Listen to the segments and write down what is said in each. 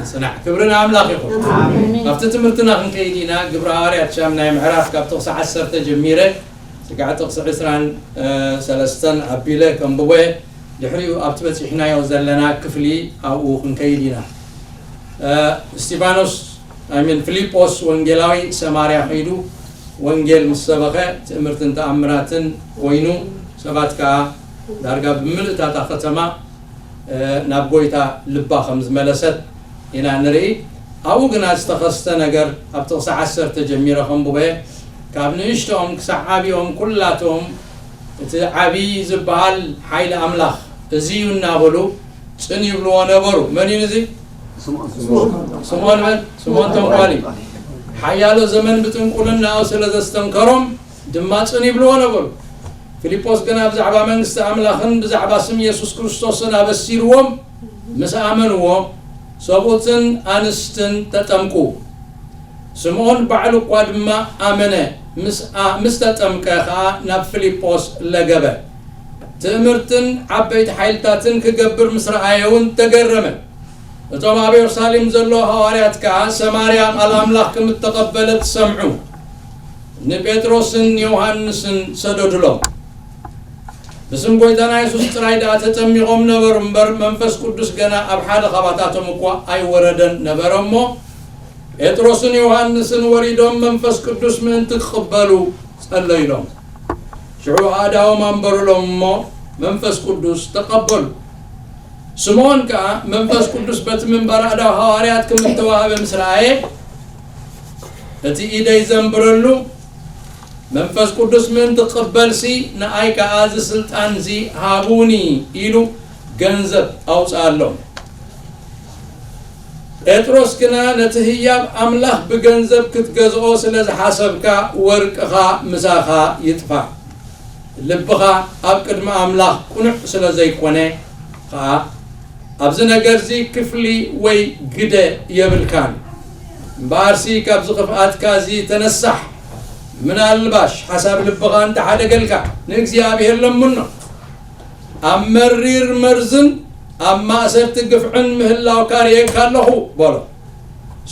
ጽናዕ። ክብሪ ንኣምላኽ ይኹን። ኣብቲ ትምህርትና ክንከይድ ኢና። ግብረ ሃዋርያት ሻምናይ ምዕራፍ ካብ ጥቕሲ ዓሰርተ ጀሚረ ስጋዕ ጥቕሲ ዕስራን ሰለስተን ኣቢለ ከንብቦ እየ። ድሕሪኡ ኣብቲ በጺሕናዮ ዘለና ክፍሊ ኣብኡ ክንከይድ ኢና። እስጢፋኖስ፣ ኣይ ሚን፣ ፊልጶስ ወንጌላዊ ሰማርያ ከይዱ ወንጌል ምስ ሰበኸ ትእምርትን ተኣምራትን ኮይኑ፣ ሰባት ከኣ ዳርጋ ብምልእታታ ከተማ ናብ ጎይታ ልባ ከም ዝመለሰት ኢና ንርኢ። ኣብኡ ግና ዝተኸስተ ነገር ኣብ ጥቕሲ ዓሰርተ ጀሚረ ከንብቦ እየ። ካብ ንእሽቶኦም ክሳዕ ዓብዮም ኩላቶም እቲ ዓብዪ ዝበሃል ሓይሊ ኣምላኽ እዚ እዩ እናበሉ ጽን ይብልዎ ነበሩ። መን እዩ እዚ? ስምዖን መን? ስምዖን ጠንቋሊ። ሓያሎ ዘመን ብጥንቁልናኡ ስለ ዘስተንከሮም ድማ ጽን ይብልዎ ነበሩ። ፊልጶስ ግና ብዛዕባ መንግስቲ ኣምላኽን ብዛዕባ ስም የሱስ ክርስቶስን ኣበሲርዎም ምስ ኣመንዎ፣ ሰብኡትን ኣንስትን ተጠምቁ። ስምዖን ባዕሉ እኳ ድማ ኣመነ፣ ምስ ኣ-፣ ምስ ተጠምቀ ኸኣ ናብ ፊልጶስ ለገበ። ትእምርትን ዓበይቲ ሓይልታትን ክገብር ምስ ረኣየ እውን ተገረመ። እቶም ኣብ የሩሳሌም ዘለዉ ሃዋርያት ከኣ ሰማርያ ቃል ኣምላኽ ከም እተቐበለት ሰምዑ። ንጴጥሮስን ዮሃንስን ሰደዱሎም። ብስም ጐይታና የሱስ ጥራይ ደኣ ተጠሚቖም ነበሩ እምበር፣ መንፈስ ቅዱስ ገና ኣብ ሓደ ኻባታቶም እኳ ኣይወረደን ነበረ እሞ፣ ጴጥሮስን ዮሃንስን ወሪዶም መንፈስ ቅዱስ ምእንቲ ክቕበሉ ጸለዩሎም። ሽዑ ኣእዳዎም ኣንበሩሎም እሞ፣ መንፈስ ቅዱስ ተቐበሉ። ስምዖን ከኣ መንፈስ ቅዱስ በቲ ምንባር ኣእዳው ሃዋርያት ከም እተዋህበ ምስ ረኣየ፣ እቲ ኢደይ ዘንብረሉ መንፈስ ቅዱስ ምእንቲ ክቕበልሲ፣ ንኣይ ከኣ እዚ ስልጣንዚ ሃቡኒ ኢሉ ገንዘብ ኣውጽኣሎም። ጴጥሮስ ግና፣ ነቲ ህያብ ኣምላኽ ብገንዘብ ክትገዝኦ ስለ ዝሓሰብካ፣ ወርቅኻ ምሳኻ ይጥፋእ። ልብኻ ኣብ ቅድሚ ኣምላኽ ቅኑዕ ስለ ዘይኮነ ኸኣ፣ ኣብዚ ነገርዚ ክፍሊ ወይ ግደ የብልካን። እምበኣርሲ ካብዚ ክፍኣትካ እዚ ተነሳሕ። ምናልባሽ ሓሳብ ልብኻ እንተሓደገልካ፣ ንእግዚኣብሔር ለምኖ። ኣብ መሪር መርዝን ኣብ ማእሰርቲ ግፍዕን ምህላውካ ርእየካ ኣለኹ በሎ።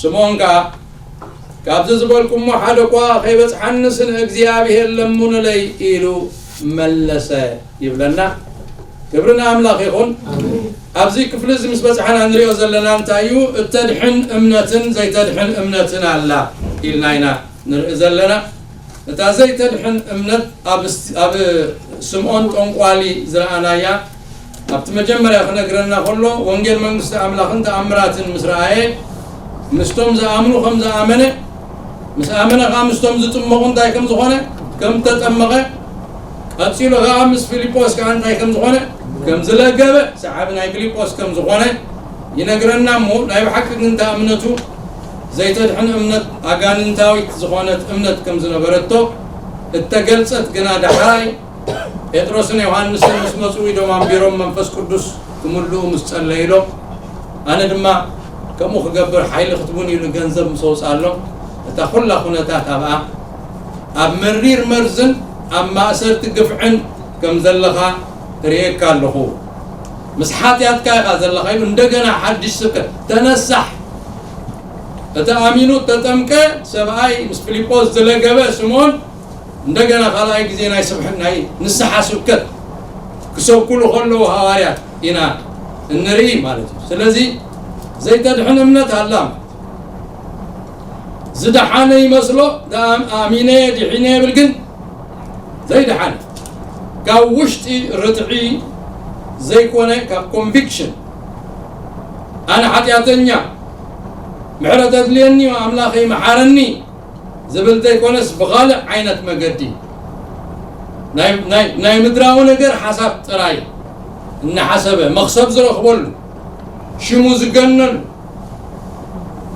ስምዖን ከኣ፣ ካብዚ ዝበልኩሞ ሓደ እኳ ከይበጽሓንስ ንእግዚኣብሔር ለምኑለይ ኢሉ መለሰ ይብለና። ክብሪ ንኣምላኽ ይኹን። ኣብዚ ክፍሊ እዚ ምስ በጽሓና ንሪኦ ዘለና እንታይ እዩ? እተድሕን እምነትን ዘይተድሕን እምነትን ኣላ ኢልና ኢና ንርኢ ዘለና። እታ ዘይተድሕን እምነት ኣብ ስ-፣ ኣብ ስምዖን ጠንቋሊ ዝረኣናያ፣ ኣብቲ መጀመርያ ክነግረና ከሎ፣ ወንጌል መንግስቲ ኣምላኽን ተኣምራትን ምስ ረኣየ፣ ምስቶም ዝኣምኑ ከም ዝኣመነ፣ ምስ ኣመነ ከኣ ምስቶም ዝጥመቑ እንታይ ከም ዝኾነ፣ ከም ተጠመቐ፣ ቀጺሉ ከኣ ምስ ፊልጶስ ከኣ እንታይ ከም ዝኾነ፣ ከም ዝለገበ፣ ሰዓቢ ናይ ፊልጶስ ከም ዝኾነ ይነግረና እሞ፣ ናይ ብሓቂ ግን እታ እምነቱ ዘይተድሕን እምነት፣ ኣጋንንታዊት ዝኾነት እምነት ከም ዝነበረቶ እተገልጸት ግና፣ ዳሕራይ ጴጥሮስን ዮሃንስን ምስ መጹ፣ ኢዶም ኣንቢሮም መንፈስ ቅዱስ ክምልኡ ምስ ጸለዩሎም፣ ኣነ ድማ ከምኡ ክገብር ሓይሊ ክትቡን ኢሉ ገንዘብ ምስ ኣውጽኣሎም፣ እታ ኩላ ኩነታት ኣብኣ ኣብ መሪር መርዝን ኣብ ማእሰርቲ ግፍዕን ከም ዘለኻ ርእየካ ኣለኹ። ምስ ሓጢኣትካ ኢኻ ዘለኻ ኢሉ እንደገና ሓድሽ ስብከት፣ ተነሳሕ። እቲ ኣሚኑ እተጠምቀ ሰብኣይ፣ ምስ ፊልጶስ ዝለገበ ስምዖን፣ እንደገና ካልኣይ ግዜ ናይ ስብሐ-፣ ናይ ንስሓ ስብከት ክሰብኩሉ ከለዉ ሃዋርያት ኢና እንርኢ ማለት እዩ። ስለዚ ዘይተድሕን እምነት ኣላ። ዝደሓነ ይመስሎ፣ ደኣ ኣሚነ ድሒነ ይብል፣ ግን ዘይደሓነ፣ ካብ ውሽጢ ርትዒ ዘይኮነ፣ ካብ ኮንቪክሽን፣ ኣነ ሓጢኣተኛ፣ ምሕረት ኣድልየኒ፣ ኣምላኸይ መሓረኒ ዝብል ዘይኮነስ፣ ብኻልእ ዓይነት መገዲ ናይ፣ ናይ፣ ናይ ምድራዊ ነገር ሓሳብ ጥራይ እናሓሰበ፣ መኽሰብ ዝረኽበሉ፣ ሽሙ ዝገነሉ፣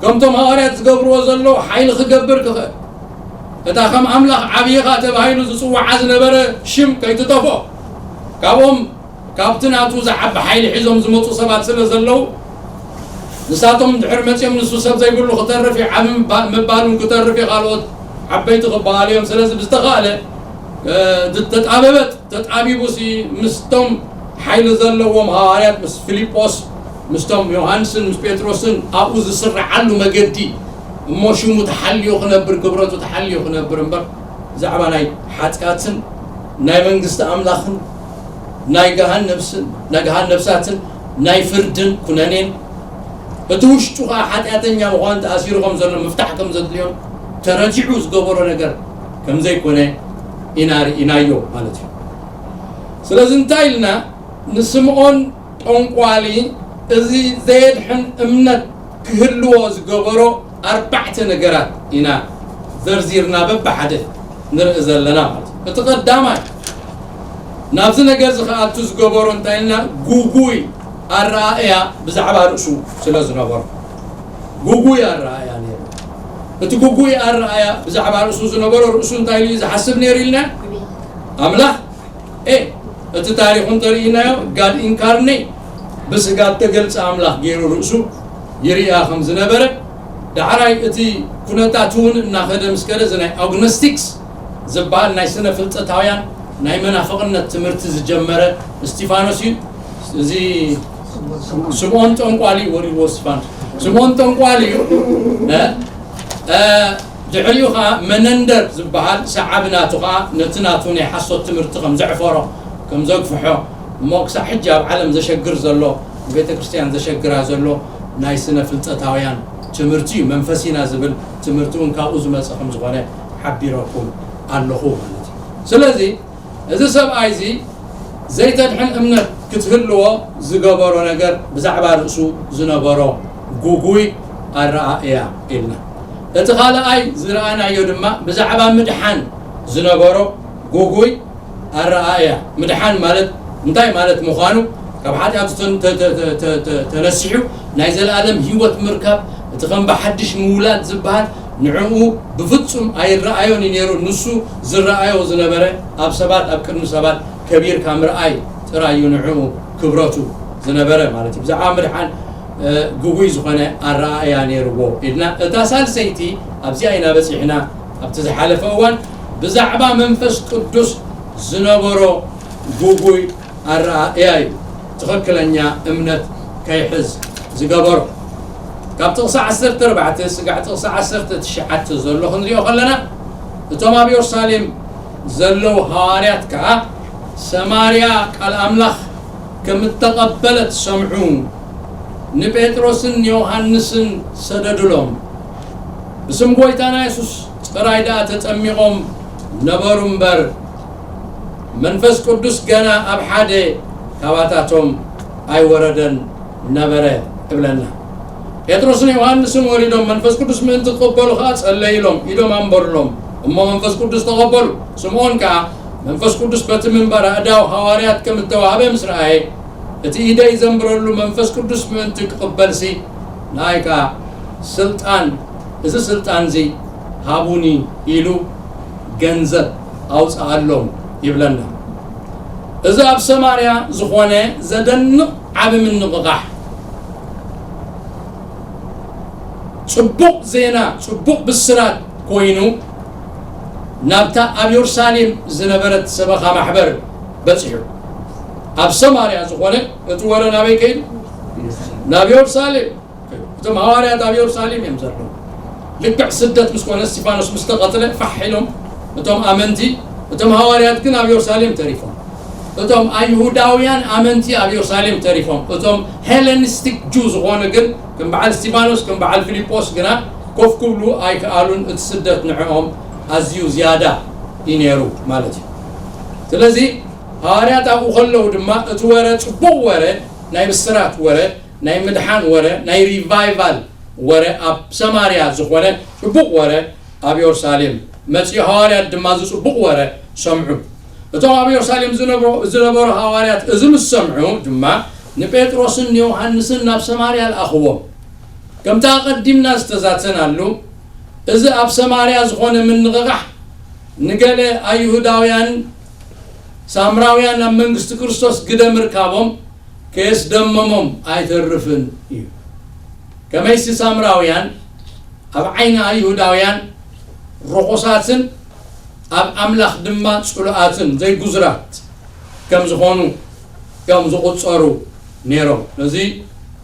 ከምቶም ሃዋርያት ዝገብርዎ ዘለዉ ሓይሊ ክገብር ክኽእል፣ እታ ከም ኣምላኽ ዓብዪኻ ተባሂሉ ዝጽውዓ ዝነበረ ሽም ከይትጠፍኦ፣ ካብኦም፣ ካብቲ ናቱ ዝዓቢ ሓይሊ ሒዞም ዝመጹ ሰባት ስለ ዘለዉ፣ ንሳቶም ድሕር መጺኦም፣ ንሱ ሰብ ዘይብሉ ክተርፍ እዩ፣ ዓቢ ምባ-፣ ምባሉን ክተርፍ እዩ፣ ካልኦት ዓበይቲ ክበሃሉ እዮም። ስለዚ ብዝተኻእለ፣ እ፣ ዝተጣበበት፣ ተጣቢቡሲ ምስቶም ሓይሊ ዘለዎም ሃዋርያት፣ ምስ ፊልጶስ፣ ምስቶም ዮሃንስን ምስ ጴጥሮስን ኣብኡ ዝስርዓሉ መገዲ እሞ ሽሙ ተሓልዮ ክነብር፣ ክብረቱ ተሓልዮ ክነብር እምበር፣ ብዛዕባ ናይ ሓጢኣትን ናይ መንግስቲ ኣምላኽን ናይ ገሃን ነብስን ናይ ገሃን ነብሳትን ናይ ፍርድን ኩነኔን፣ እቲ ውሽጡ ኸዓ ሓጢኣተኛ ምዃኑ ተኣሲሩ ከም ዘሎ ምፍታሕ ከም ዘድልዮን ተረዲዑ ዝገበሮ ነገር ከም ዘይኮነ ኢና ርኢናዮ ማለት እዩ። ስለዚ እንታይ ኢልና ንስምዖን ጠንቋሊ እዚ ዘየድሕን እምነት ክህልዎ ዝገበሮ ኣርባዕተ ነገራት ኢና ዘርዚርና በብሓደ ንርኢ ዘለና ማለት እዩ። እቲ ቀዳማይ ናብዚ ነገር እዚ ክኣቱ ዝገበሮ እንታይ ኢልና ጉጉይ ኣረኣእያ ብዛዕባ ርእሱ ስለ ዝነበሮ ጉጉይ ኣረኣእያ ነይሩ። እቲ ጉጉይ ኣረኣእያ ብዛዕባ ርእሱ ዝነበሮ ርእሱ እንታይ ኢሉ እዩ ዝሓስብ ነይሩ ኢልና ኣምላኽ ኤ እቲ ታሪኹ እንተርእይናዮ ጋድ ኢንካርኔ ብስጋ እተገልጸ ኣምላኽ ገይሩ ርእሱ ይርእያ ከም ዝነበረ ዳሕራይ እቲ ኩነታት እውን እናኸደ ምስ ከደ እዚ ናይ ኣግኖስቲክስ ዝበሃል ናይ ስነ ፍልጠታውያን ናይ መናፍቕነት ትምህርቲ ዝጀመረ እስቲፋኖስ እዩ። እዚ ስምኦን ጠንቋሊ ወሪዎ እስቲፋኖስ ስምኦን ጠንቋሊ እዩ። ድሕሪኡ ኸዓ መነንደር ዝበሃል ሰዓቢ ናቱ ኸዓ ነቲ ናቱ ናይ ሓሶት ትምህርቲ ከም ዘዕፈሮ ከም ዘግፍሖ እሞ ክሳብ ሕጂ ኣብ ዓለም ዘሸግር ዘሎ ንቤተ ክርስቲያን ዘሸግራ ዘሎ ናይ ስነ ፍልጠታውያን ትምህርቲ እዩ። መንፈሲና ዝብል ትምህርቲ እውን ካብኡ ዝመፀ ከም ዝኾነ ሓቢረኩም ኣለኹ ማለት እዩ። ስለዚ እዚ ሰብኣይ እዚ ዘይተድሕን እምነት ክትህልዎ ዝገበሮ ነገር ብዛዕባ ርእሱ ዝነበሮ ጉጉይ ኣረኣእያ ኢልና። እቲ ካልኣይ ዝረኣናዮ ድማ ብዛዕባ ምድሓን ዝነበሮ ጉጉይ ኣረኣእያ። ምድሓን ማለት እንታይ ማለት ምዃኑ ካብ ሓጢኣቱ ተነሲሑ ናይ ዘለኣለም ህይወት ምርካብ እቲ ከም ብሓድሽ ምውላድ ዝበሃል ንዕኡ ብፍጹም ኣይረኣዮን እዩ ነይሩ። ንሱ ዝረኣዮ ዝነበረ ኣብ ሰባት ኣብ ቅድሚ ሰባት ከቢርካ ምርኣይ ጥራይ እዩ ንዕኡ ክብረቱ ዝነበረ ማለት እዩ። ብዛዕባ ምድሓን ግጉይ ዝኾነ ኣረኣእያ ነይርዎ ኢልና እታ ሳልሰይቲ ኣብዚኣ ኢና በፂሕና። ኣብቲ ዝሓለፈ እዋን ብዛዕባ መንፈስ ቅዱስ ዝነበሮ ግጉይ ኣረኣእያ እዩ ትኽክለኛ እምነት ከይሕዝ ዝገበሮ። ካብ ጥቕሲ ዓሰርተ ኣርባዕተ ስጋዕ ጥቕሲ ዓሰርተ ትሽዓተ ዘሎ ክንሪኦ ከለና እቶም ኣብ የሩሳሌም ዘለዉ ሃዋርያት ከዓ ሰማርያ ቃል ኣምላኽ ከም እተቐበለት ሰምዑ። ንጴጥሮስን ዮሃንስን ሰደዱሎም። ብስም ጐይታና የሱስ ጥራይ ደኣ ተጠሚቖም ነበሩ እምበር መንፈስ ቅዱስ ገና ኣብ ሓደ ካባታቶም ኣይወረደን ነበረ እብለና። ጴጥሮስን ዮሃንስን ወሪዶም መንፈስ ቅዱስ ምእንቲ ክቕበሉ ኸዓ ጸለይሎም ኢዶም ኣንበሩሎም እሞ መንፈስ ቅዱስ ተቐበሉ። ስምዖን ከኣ መንፈስ ቅዱስ በቲ ምንባር ኣእዳው ሃዋርያት ከም እተዋህበ ምስ ረኣየ እቲ ኢደይ ዘንብረሉ መንፈስ ቅዱስ ምእንቲ ክቕበልሲ ንኣይ ከኣ ስልጣን እዚ ስልጣንዚ ሃቡኒ ኢሉ ገንዘብ ኣውፅኣሎም ይብለና። እዚ ኣብ ሰማርያ ዝኾነ ዘደንቕ ዓቢ ምንቕቓሕ ጽቡቕ ዜና ጽቡቕ ብስራት ኮይኑ ናብታ ኣብ የሩሳሌም ዝነበረት ሰበኻ ማሕበር በጺሑ። ኣብ ሰማርያ ዝኾነ እቲ ወረ ናበይ ከይዱ? ናብ የሩሳሌም። እቶም ሃዋርያት ኣብ የሩሳሌም እዮም ዘለዉ። ልክዕ ስደት ምስ ኮነ እስቲፋኖስ ምስ ተቐትለ ፋሕ ኢሎም እቶም ኣመንቲ እቶም ሃዋርያት ግን ኣብ የሩሳሌም ተሪፎም። እቶም ኣይሁዳውያን ኣመንቲ ኣብ የሩሳሌም ተሪፎም። እቶም ሄለኒስቲክ ጁ ዝኾኑ ግን ከም በዓል እስቲፋኖስ ከም በዓል ፊልጶስ ግና ኮፍ ክብሉ ኣይከኣሉን። እቲ ስደት ንዕኦም ኣዝዩ ዝያዳ እዩ ነይሩ ማለት እዩ። ስለዚ ሃዋርያት ኣብኡ ከለዉ ድማ እቲ ወረ ጽቡቕ ወረ ናይ ብስራት ወረ ናይ ምድሓን ወረ ናይ ሪቫይቫል ወረ ኣብ ሰማርያ ዝኾነ ጽቡቕ ወረ ኣብ የሩሳሌም መጺኡ ሃዋርያት ድማ እዚ ጽቡቕ ወረ ሰምዑ። እቶም ኣብ የሩሳሌም ዝነብሩ ዝነበሩ ሃዋርያት እዚ ምስ ሰምዑ ድማ ንጴጥሮስን ንዮሃንስን ናብ ሰማርያ ለኣኽዎም። ከምቲ ኣቐዲምና ዝተዛተናሉ እዚ ኣብ ሰማርያ ዝኾነ ምንቕቓሕ ንገለ ኣይሁዳውያን ሳምራውያን ናብ መንግስቲ ክርስቶስ ግደ ምርካቦም ከየስደመሞም ኣይተርፍን እዩ። ከመይሲ ሳምራውያን ኣብ ዓይኒ ኣይሁዳውያን ርኹሳትን ኣብ ኣምላኽ ድማ ጽሉኣትን ዘይጉዙራት ከም ዝኾኑ እዮም ዝቑጸሩ ነይሮም። ነዚ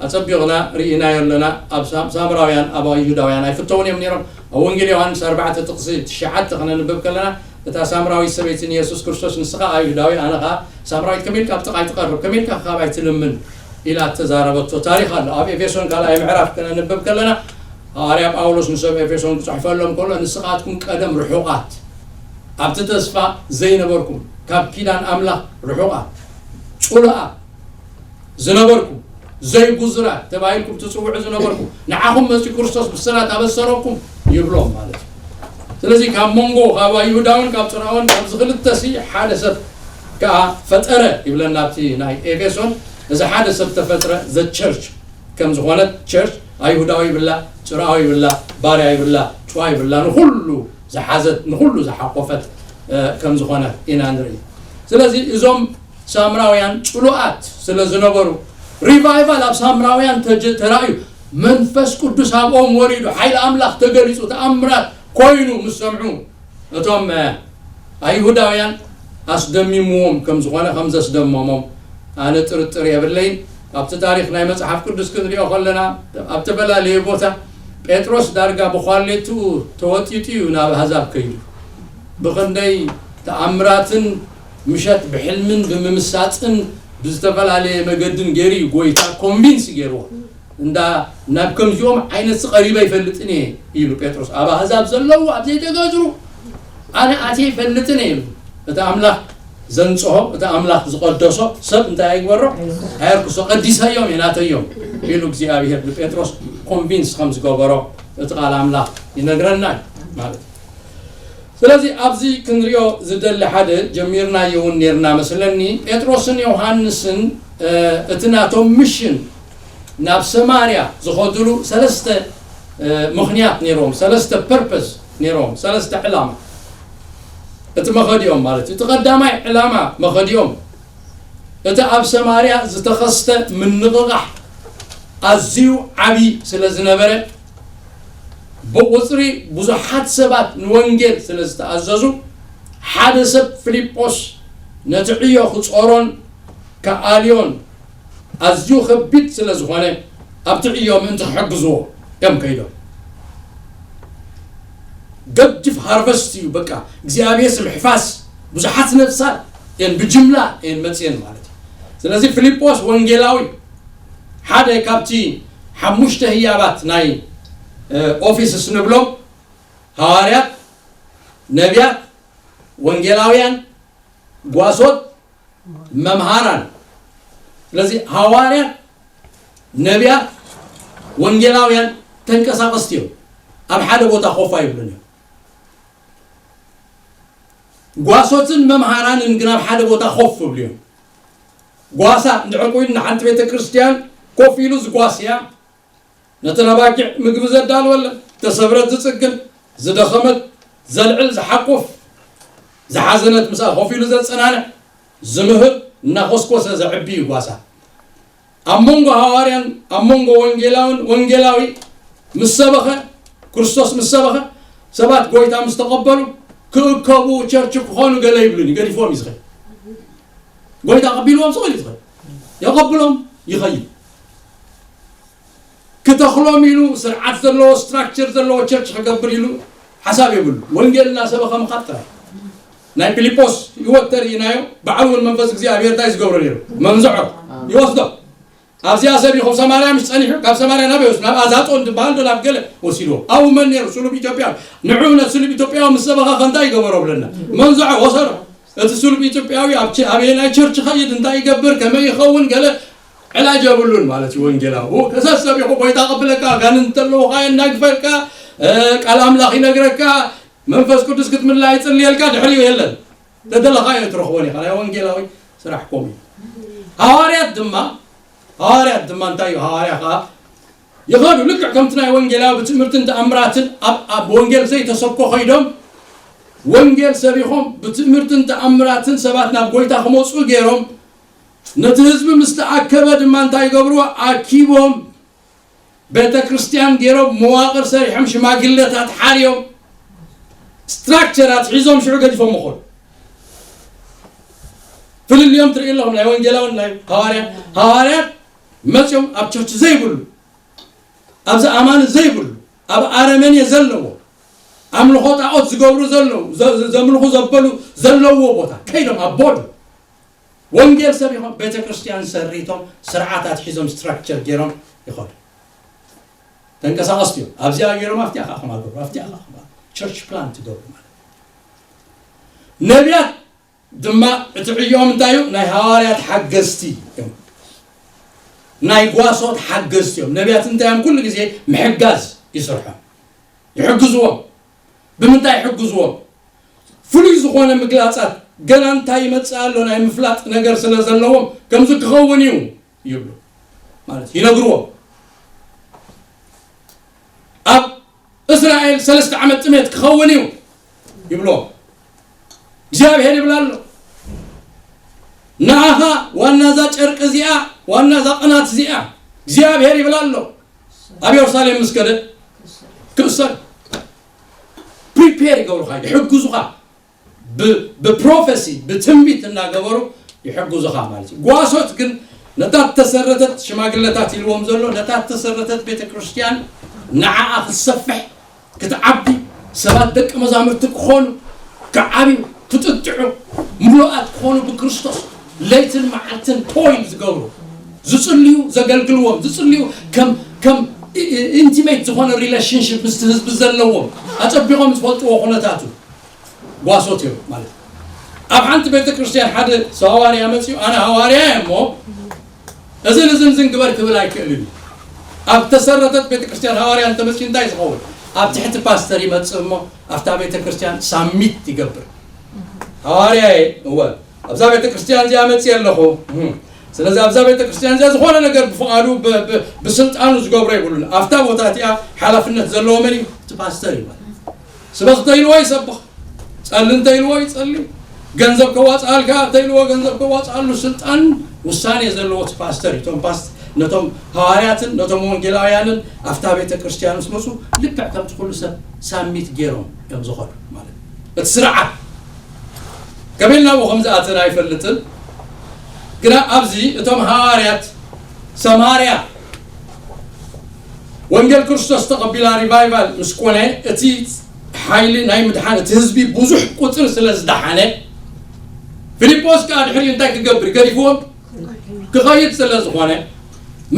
ኣጸቢቕና ርኢናዮ ኣለና። ኣብ ሳም-፣ ሳምራውያን ኣብ ኣይሁዳውያን ኣይፍተውን እዮም ነይሮም። ኣብ ወንጌል ዮሃንስ ኣርባዕተ ጥቕሲ ትሽዓተ ክነንብብ ከለና፣ እታ ሳምራዊት ሰበይቲ ንየሱስ ክርስቶስ፣ "ንስኻ ኣይሁዳዊ፣ ኣነ ኸኣ ሳምራዊት፣ ከመይ ኢልካ ኣብ ጥቓይ ትቐርብ? ከመይ ኢልካ ካባይ ትልምን?" ኢላ እተዛረበቶ ታሪኽ ኣሎ። ኣብ ኤፌሶን ካልኣይ ምዕራፍ ክነንብብ ከለና፣ ሃዋርያ ጳውሎስ ንሰብ ኤፌሶን ክጽሕፈሎም ከሎ፣ "ንስኻትኩም ቀደም ርሑቓት፣ ኣብቲ ተስፋ ዘይነበርኩም፣ ካብ ኪዳን ኣምላኽ ርሑቓት፣ ጽሉኣት ዝነበርኩም፣ ዘይጉዙራት ተባሂልኩም ትጽውዑ ዝነበርኩም፣ ንዓኹም መጺኡ ክርስቶስ ብስራት ኣበሰረኩም" ይብሎም ማለት እዩ። ስለዚ ካብ መንጎ፣ ካብ ኣይሁዳውን ካብ ጽርኣውን፣ ካብዚ ክልተሲ ሓደ ሰብ ከኣ ፈጠረ ይብለና ኣብቲ ናይ ኤፌሶን። እዚ ሓደ ሰብ ተፈጥረ፣ ዘ ቸርች ከም ዝኾነት፣ ቸርች ኣይሁዳዊ ይብላ፣ ጽርኣዊ ይብላ፣ ባርያ ይብላ፣ ጭዋ ይብላ፣ ንኹሉ ዝሓዘት፣ ንኹሉ ዝሓቆፈት፣ እ፣ ከም ዝኾነ ኢና ንርኢ። ስለዚ እዞም ሳምራውያን ጽሉኣት ስለ ዝነበሩ፣ ሪቫይቫል ኣብ ሳምራውያን ተጀ-፣ ተራእዩ፣ መንፈስ ቅዱስ ኣብኦም ወሪዱ፣ ሓይሊ ኣምላኽ ተገሊጹ፣ ተኣምራት ኮይኑ ምስ ሰምዑ፣ እቶም፣ እ፣ ኣይሁዳውያን ኣስደሚምዎም ከም ዝኾነ፣ ከም ዘስደመሞም ኣነ ጥርጥር የብለይን። ኣብቲ ታሪኽ ናይ መጽሓፍ ቅዱስ ክንሪኦ ከለና፣ ኣብ ዝተፈላለየ ቦታ ጴጥሮስ ዳርጋ ብኳሌትኡ ተወጢጡ እዩ ናብ ኣህዛብ ከይዱ። ብኽንደይ ተኣምራትን ምሸት ብሕልምን ብምምሳጥን ብዝተፈላለየ መገድን ገይሩ እዩ ጎይታ ኮንቪንስ ገይርዎ። እንዳ ናብ ከምዚኦም ዓይነት ቀሪበ ኣይፈልጥን እየ ኢሉ ጴጥሮስ። ኣብ ኣህዛብ ዘለዉ፣ ኣብ ዘይተገዝሩ ኣነ ኣትየ ኣይፈልጥን እየ ኢሉ። እቲ ኣምላኽ ዘንጽሆ፣ እቲ ኣምላኽ ዝቐደሶ ሰብ እንታይ ኣይግበሮ? ኣየርክሶ። "ቀዲሰዮም እየ፣ ናተዮም" ኢሉ እግዚኣብሔር ንጴጥሮስ ኮንቪንስ ከም ዝገበሮ እቲ ቃል ኣምላኽ ይነግረና እዩ ማለት እዩ። ስለዚ ኣብዚ ክንሪኦ ዝደሊ ሓደ፣ ጀሚርናዮ እውን ኔርና መስለኒ፣ ጴጥሮስን ዮሃንስን፣ እ፣ እቲ ናቶም ሚሽን ናብ ሰማርያ ዝኸድሉ ሰለስተ፣ እ፣ ምኽንያት ኔርዎም፣ ሰለስተ ፐርፐስ ኔርዎም፣ ሰለስተ ዕላማ። እቲ መኸዲኦም ማለት እዩ። እቲ ቀዳማይ ዕላማ መኸዲኦም፣ እቲ ኣብ ሰማርያ ዝተኸስተ ምንቕቓሕ ኣዝዩ ዓቢ ስለ ዝነበረ፣ ብቑጽሪ ብዙሓት ሰባት ንወንጌል ስለ ዝተኣዘዙ፣ ሓደ ሰብ ፊልጶስ ነቲ ዕዮ ክጾሮን ክኣልዮን ኣዝዩ ከቢድ ስለ ዝኾነ፣ ኣብቲ ዕዮ ምእንቲ ክሕግዝዎ እዮም ከይዶም። ገጅፍ ሃርቨስት እዩ፣ በቃ እግዚኣብሔር ስም ሕፋስ ብዙሓት ነፍሳት እየን ብጅምላ እየን መጽየን ማለት እዩ። ስለዚ ፊልጶስ ወንጌላዊ ሓደ ካብቲ ሓሙሽተ ህያባት ናይ፣ እ፣ ኦፊስስ ንብሎም፣ ሃዋርያት፣ ነቢያት፣ ወንጌላውያን፣ ጓሶት፣ መምሃራን። ስለዚ ሃዋርያት፣ ነቢያት፣ ወንጌላውያን ተንቀሳቐስቲ እዮም። ኣብ ሓደ ቦታ ኮፍ ኣይብሉን እዮም። ጓሶትን መምሃራንን ግን ኣብ ሓደ ቦታ ኮፍ ይብሉ እዮም። ጓሳ እንድሕር ኮይኑ፣ ንሓንቲ ቤተ ክርስቲያን ኮፍ ኢሉ ዝጓስያ፣ ነተን ኣባጊዕ ምግቢ ዘዳልወለን፣ ዝተሰብረት ዝጽግን፣ ዝደኸመት ዘልዕል፣ ዝሓቁፍ፣ ዝሓዘነት ምስኣ ኮፍ ኢሉ ዘጸናንዕ፣ ዝምህር፣ እናኾስኮሰ ዘዕቢ እዩ ጓሳ። ኣብ መንጎ ሃዋርያን ኣብ መንጎ ወንጌላውን፣ ወንጌላዊ ምስ ሰበኸ፣ ክርስቶስ ምስ ሰበኸ፣ ሰባት ጎይታ ምስ ተቐበሉ፣ ክእከቡ፣ ቸርች ክኾኑ ገለ ይብሉን እዩ፣ ገዲፍዎም እዩ ዝኸይድ። ጎይታ ቀቢልዎም ስቕ ኢሉ እዩ ዝኸይድ። የቐብሎም፣ ይኸይድ። ክተኽሎም ኢሉ ስርዓት ዘለዎ፣ ስትራክቸር ዘለዎ ቸርች ክገብር ኢሉ ሓሳብ የብሉ። ወንጌል እናሰበኸ ምኻድ ጥራይ። ናይ ፊልጶስ ህይወት ተርኢናዮ፣ ባዕሉ እውን መንፈስ እግዚኣብሔር እንታይ ዝገብሮ ነይሩ? መንዝዖ ይወስዶ። ኣብዚኣ ሰብ ይኹም ሰማርያ ምስ ጸኒሑ፣ ካብ ሰማርያ ናበይ ወስዶ? ናብ ኣዛጦን ዝበሃል ዶ ናብ ገለ ወሲድዎ? ኣብኡ መን ነይሩ? ስሉብ ኢትዮጵያዊ። ንዑ ነቲ ስሉብ ኢትዮጵያዊ ምስ ሰበኸ ከ እንታይ ይገበሮ ብለና? መንዝዖ ወሰዶ። እቲ ስሉብ ኢትዮጵያዊ ኣብ ቸ-፣ ኣበየናይ ቸርች ይኸይድ፣ እንታይ ይገብር፣ ከመይ ይኸውን፣ ገለ ዕላጅ የብሉን ማለት እዩ። ወንጌላዊ ከሰሰብ ኢኹ፣ ጎይታ ቀብለካ፣ ኣጋንንት እንተለውኻ የናግፈልካ፣ እ፣ ቃል ኣምላኽ ይነግረካ፣ መንፈስ ቅዱስ ክትምላ ይጽልየልካ፣ ድሕሪኡ የለን። ተደለኻዮ ትረኽቦን ኢኻ። ናይ ወንጌላዊ ስራሕ ኮም እዩ። ሃዋርያት ድማ፣ ሃዋርያት ድማ እንታይ እዩ? ሃዋርያ ኸኣ ይኸዱ፣ ልክዕ ከምቲ ናይ ወንጌላዊ ብትእምርትን ተኣምራትን ኣብ፣ ኣብ ወንጌል ዘይተሰብኮ ኸይዶም ወንጌል ሰቢኾም ብትእምርትን ተኣምራትን ሰባት ናብ ጎይታ ክመጹ ገይሮም፣ ነቲ ህዝቢ ምስ ተኣከበ ድማ እንታይ ይገብርዎ? ኣኪቦም ቤተ ክርስቲያን ገይሮም፣ መዋቕር ሰሪሖም፣ ሽማግለታት ሓርዮም፣ ስትራክቸራት ሒዞም ሽዑ ገዲፎም ምኾኑ። ፍልልዮም ትርኢ ኣለኹም፣ ናይ ወንጌላውን ናይ ሃዋርያን። ሃዋርያት መፅኦም ኣብ ቸርች ዘይብሉ፣ ኣብዚ ኣማኒ ዘይብሉ፣ ኣብ ኣረመኔ ዘለዎ፣ ኣምልኾ ጣዖት ዝገብሩ ዘለዉ፣ ዘ- ዘ- ዘምልኹ ዘበሉ ዘለውዎ ቦታ ከይዶም ኣብ ቦርድ ወንጌል ሰቢኾም ቤተ ክርስቲያን ሰሪቶም ስርዓታት ሒዞም ስትራክቸር ገይሮም ይኸዱ። ተንቀሳቐስቲ እዮም። ኣብዚኣ ገይሮም ኣብቲኣ ከዓ ከማገሩ ኣብቲኣ ከዓ ከማገሩ ቸርች ፕላንት ትገብሩ ማለት እዩ። ነቢያት ድማ እቲ ዕዮኦም እንታይ እዩ? ናይ ሃዋርያት ሓገዝቲ እዮም። ናይ ጓሶት ሓገዝቲ እዮም። ነቢያት እንታይ እዮም? ኩሉ ግዜ ምሕጋዝ ይስርሖም፣ ይሕግዝዎም። ብምንታይ ይሕግዝዎም? ፍሉይ ዝኾነ ምግላፃት፣ ገና እንታይ ይመፅእ ኣሎ ናይ ምፍላጥ ነገር ስለ ዘለዎም ከምዚ ክኸውን እዩ ይብሉ ማለት ይነግርዎም። ኣብ እስራኤል ሰለስተ ዓመት ጥሜት ክኸውን እዩ ይብሎ እግዚኣብሔር ይብል ኣሎ። ንዓኻ ዋና እዛ ጨርቂ እዚኣ፣ ዋና እዛ ቅናት እዚኣ እግዚኣብሔር ይብል ኣሎ። ኣብ የሩሳሌም ምስ ከደ ክእሰር ፕሪፔር ይገብሩኻ፣ ይሕግዙኻ፣ ብ- ብፕሮፌሲ ብትንቢት እናገበሩ ይሕግዙኻ ማለት እዩ። ጓሶት ግን ነታ ተሰረተት ሽማግለታት ኢልዎም ዘሎ ነታ ተሰረተት ቤተ ክርስቲያን ንዓኣ ክትሰፍሕ ክትዓቢ ሰባት ደቂ መዛሙርቲ ክኾኑ ክዓብዩ ክጥጥዑ ምሉኣት ክኾኑ ብክርስቶስ ለይትን መዓልትን ቶይል ዝገብሩ ዝጽልዩ ዘገልግልዎም ዝጽልዩ ከም ከም ኢንቲሜት ዝኾነ ሪሌሽንሽፕ ምስቲ ህዝቢ ዘለዎም ኣጸቢቖም ዝፈልጥዎ ኩነታቱ ጓሶት እዮም ማለት እዩ። ኣብ ሓንቲ ቤተ ክርስቲያን ሓደ ሃዋርያ መፅዩ ኣነ ሃዋርያ እየ እሞ እዝን እዝን ዝን ግበር ክብል ኣይክእልን እዩ። ኣብ ተሰረተት ቤተ ክርስቲያን ሃዋርያ እንተመፅዩ እንታይ ዝኸውን ኣብ ትሕቲ ፓስተር ይመፅእ እሞ ኣብታ ቤተ ክርስቲያን ሳሚት ይገብር። ሃዋርያ እየ እወ ኣብዛ ቤተ ክርስቲያን እዚኣ መፅየ ኣለኹ። ስለዚ ኣብዛ ቤተ ክርስቲያን እዚኣ ዝኾነ ነገር ብፍቓዱ ብስልጣኑ ዝገብሮ የብሉን። ኣብታ ቦታ እቲኣ ሓላፍነት ዘለዎ መን እዩ? እቲ ፓስተር እዩ ማለት ስበኽ እንተኢልዎ ይሰብኽ፣ ጸሊ እንተኢልዎ ይጸሊ፣ ገንዘብ ከዋጽኣልካ እንተኢልዎ ገንዘብ ከዋጽኣሉ ስልጣን ውሳኔ ዘለዎ እቲ ፓስተር እዩ። እቶም ፓስት ነቶም ሃዋርያትን ነቶም ወንጌላውያንን ኣብታ ቤተ ክርስቲያን ምስ መፁ ልክዕ ከምቲ ኩሉ ሰብ ሳሚት ገይሮም እዮም ዝኾኑ ማለት እዩ። እቲ ስርዓት ከመይ ኢልና ብኡ ከም ዝኣተና ኣይፈልጥን። ግና ኣብዚ እቶም ሃዋርያት ሰማርያ ወንጌል ክርስቶስ ተቐቢላ ሪቫይቫል ምስ ኮነ እቲ ሓይሊ ናይ ምድሓን እቲ ህዝቢ ብዙሕ ቁፅሪ ስለ ዝደሓነ ፊልጶስ ከዓ ድሕሪኡ እንታይ ክገብር ገዲፍዎም ክኸይድ ስለ ዝኾነ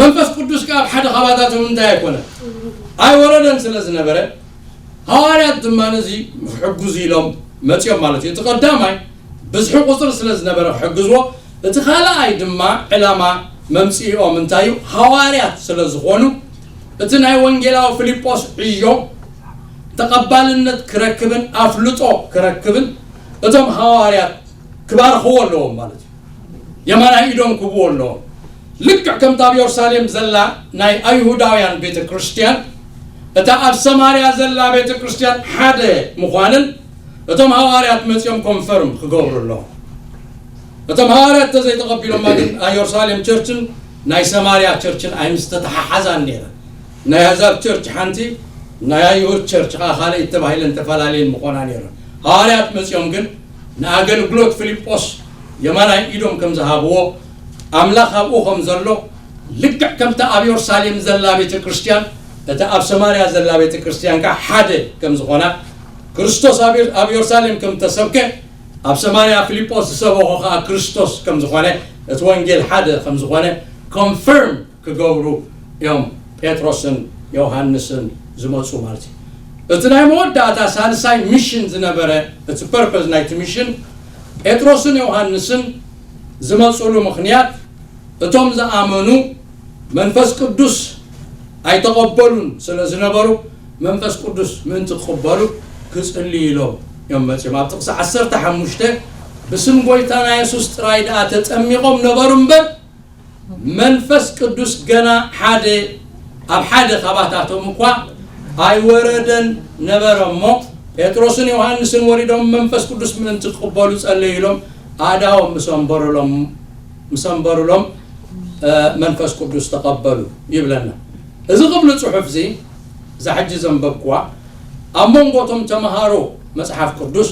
መንፈስ ቅዱስ ከዓ ኣብ ሓደ ካባታቶም እንታይ ኣይኮነ ኣይወረደን ስለ ዝነበረ ሃዋርያት ድማ ነዚ ክሕግዙ ኢሎም መፂኦም ማለት እዩ። እቲ ቀዳማይ ብዝሒ ቁፅሪ ስለ ዝነበረ ክሕግዝዎ፣ እቲ ካልኣይ ድማ ዕላማ መምፅኢኦም እንታይ እዩ? ሃዋርያት ስለ ዝኾኑ እቲ ናይ ወንጌላዊ ፊልጶስ ዕዮ ተቐባልነት ክረክብን ኣፍልጦ ክረክብን እቶም ሃዋርያት ክባርኽዎ ኣለዎም ማለት እዩ። የማናይ ኢዶም ክብዎ ኣለዎም። ልክዕ ከምቲ ኣብ የሩሳሌም ዘላ ናይ ኣይሁዳውያን ቤተ ክርስቲያን እታ ኣብ ሰማርያ ዘላ ቤተ ክርስቲያን ሓደ ምዃንን እቶም ሃዋርያት መፂኦም ኮንፈርም ክገብሩ ኣለዎም። እቶም ሃዋርያት እንተዘይተቐቢሎማ ግን ናይ የሩሳሌም ቸርችን ናይ ሰማርያ ቸርችን ኣይምስተተሓሓዛን ነይረን። ናይ ኣሕዛብ ቸርች ሓንቲ ናይ ኣይሁድ ቸርች ከዓ ካልእ ተባሂለን ተፈላለየን ምኾና ነይረን። ሃዋርያት መፂኦም ግን ንኣገልግሎት ፊልጶስ የማናይ ኢዶም ከም ዝሃብዎ ኣምላኽ ኣብኡ ከም ዘሎ ልክዕ ከምቲ ኣብ የሩሳሌም ዘላ ቤተ ክርስቲያን እታ ኣብ ሰማርያ ዘላ ቤተ ክርስቲያን ከዓ ሓደ ከም ዝኾና ክርስቶስ ኣብ ኣብ የሩሳሌም ከም ተሰብከ ኣብ ሰማርያ ፊልጶስ ዝሰበኾ ከዓ ክርስቶስ ከም ዝኾነ እቲ ወንጌል ሓደ ከም ዝኾነ ኮንፈርም ክገብሩ እዮም ጴጥሮስን ዮሃንስን ዝመፁ ማለት እዩ። እቲ ናይ መወዳእታ ሳልሳይ ሚሽን ዝነበረ እቲ ፐርፐዝ ናይቲ ሚሽን ጴጥሮስን ዮሃንስን ዝመፁሉ ምኽንያት እቶም ዝኣመኑ መንፈስ ቅዱስ ኣይተቐበሉን ስለ ዝነበሩ መንፈስ ቅዱስ ምእንቲ ክቕበሉ ክፅልዩ ኢሎም እዮም መፂኦም። ኣብ ጥቕሲ ዓሰርተ ሓሙሽተ ብስም ጎይታና የሱስ ጥራይ ደኣ ተጠሚቖም ነበሩ እምበር መንፈስ ቅዱስ ገና ሓደ ኣብ ሓደ ካባታቶም እኳ ኣይወረደን ነበረ እሞ ጴጥሮስን ዮሃንስን ወሪዶም መንፈስ ቅዱስ ምእንቲ ክቕበሉ ጸለዩ ኢሎም ኣእዳዎም ምስ ኣንበሩሎም ምስ ኣንበሩሎም መንፈስ ቅዱስ ተቐበሉ ይብለና። እዚ ክብሉ ጽሑፍ እዚ እዛ ሕጂ ዘንበብኩዋ ኣብ መንጎ እቶም ተምሃሮ መጽሓፍ ቅዱስ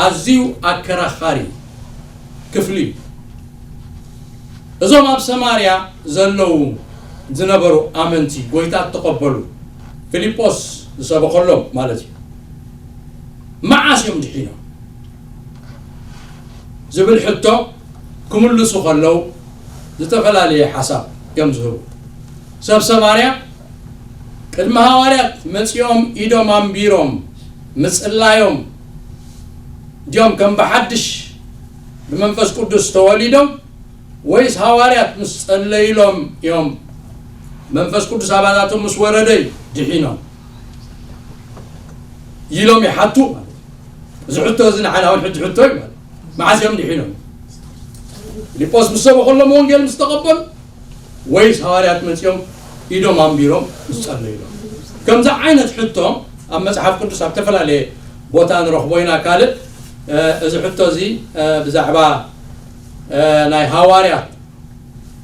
ኣዝዩ ኣከራኻሪ ክፍሊ እዩ። እዞም ኣብ ሰማርያ ዘለዉ ዝነበሩ ኣመንቲ፣ ጎይታ እተቐበሉ፣ ፊልጶስ ዝሰበኸሎም ማለት እዩ፣ መዓስ እዮም ድሒኖም ዝብል ሕቶ ክምልሱ ከለዉ፣ ዝተፈላለየ ሓሳብ እዮም ዝህቡ። ሰብ ሰማርያ ቅድሚ ሃዋርያት መጺኦም ኢዶም ኣንቢሮም ምጽላዮም ድዮም ከም ብሓድሽ ብመንፈስ ቅዱስ ተወሊዶም፣ ወይስ ሃዋርያት ምስ ጸለይሎም እዮም መንፈስ ቅዱስ ኣባታቶም ምስ ወረደ ድሒኖም ኢሎም ይሓቱ ማለት እዩ። እዚ ሕቶ እዚ ንዓና እውን ሕጂ ሕቶ እዩ ማለት እዩ። መዓስ እዮም ድሒኖም? ፊልጶስ ምስ ሰበኸሎም፣ ወንጌል ምስ ተቐበሉ፣ ወይስ ሃዋርያት መጺኦም ኢዶም ኣንቢሮም ምስ ጸለዩሎም? ከምዚ ዓይነት ሕቶ ኣብ መጽሓፍ ቅዱስ ኣብ ዝተፈላለየ ቦታ ንረኽቦ ኢና። ካልእ፣ እ፣ እዚ ሕቶ እዚ፣ እ፣ ብዛዕባ፣ እ፣ ናይ ሃዋርያት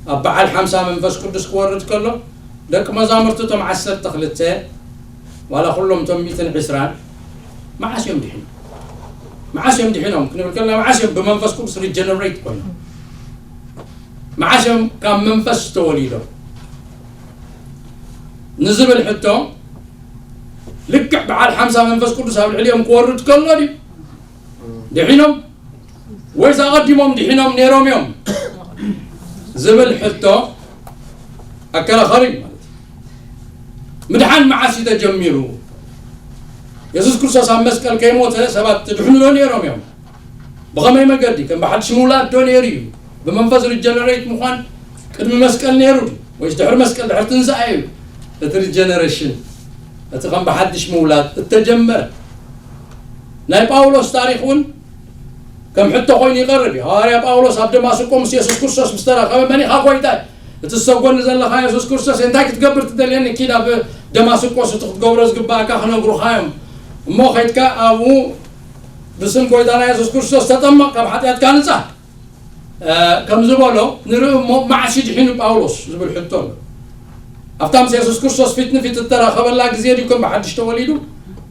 ኣብ በዓል ሓምሳ መንፈስ ቅዱስ ክወርድ ከሎ፣ ደቂ መዛሙርቲ እቶም ዓሰርተ ክልተ፣ ዋላ ኩሎም እቶም ሚእትን ዕስራን፣ መዓስ እዮም ድሒኖም? መዓስ እዮም ድሒኖም ክንብል ከለና፣ መዓስ እዮም ብመንፈስ ቅዱስ ሪጀነሬት ኮይኖም? መዓስ እዮም ካብ መንፈስ ተወሊዶም ንዝብል ሕቶ፣ ልክዕ በዓል ሓምሳ መንፈስ ቅዱስ ኣብ ልዕሊኦም ክወርድ ከሎ ድዩ ድሒኖም? ወይስ ኣቐዲሞም ድሒኖም ነይሮም እዮም ዝብል ሕቶ ኣከራኻሪ እዩ ማለት እዩ። ምድሓን መዓስ እዩ ተጀሚሩ? የሱስ ክርስቶስ ኣብ መስቀል ከይሞተ ሰባት ትድሕኑ ዶ ነይሮም እዮም? ብኸመይ መገዲ? ከም ብሓድሽ ምውላድ ዶ ነይሩ እዩ? ብመንፈስ ሪጀነሬት ምዃን ቅድሚ መስቀል ነይሩ ድዩ? ወይስ ድሕሪ መስቀል፣ ድሕሪ ትንሳኤ እዩ እቲ ሪጀነሬሽን፣ እቲ ከም ብሓድሽ ምውላድ እተጀመረ? ናይ ጳውሎስ ታሪኽ እውን ከም ሕቶ ኮይኑ ይቐርብ እዩ። ሃዋርያ ጳውሎስ ኣብ ደማስቆ ምስ የሱስ ክርስቶስ ምስ ተራኸበ፣ "መን ኢኻ ጎይታይ? እቲ ዝሰጎኒ ዘለኻ የሱስ ክርስቶስ፣ እንታይ ክትገብር ትደልየኒ? ኪድ ኣብ ደማስቆስ እቲ ክትገብሮ ዝግባእካ ክነግሩኻ እዮም። እሞ ኸይድካ ኣብኡ ብስም ጎይታና የሱስ ክርስቶስ ተጠመቕ፣ ካብ ሓጢኣትካ ንጻ" እ፣ ከም ዝበሎ ንርኢ እሞ፣ መዓስ እዩ ድሒኑ ጳውሎስ ዝብል ሕቶ ኣሎ። ኣብታ ምስ የሱስ ክርስቶስ ፊት ንፊት እተራኸበላ ግዜ ድዩ ከም ብሓድሽ ተወሊዱ?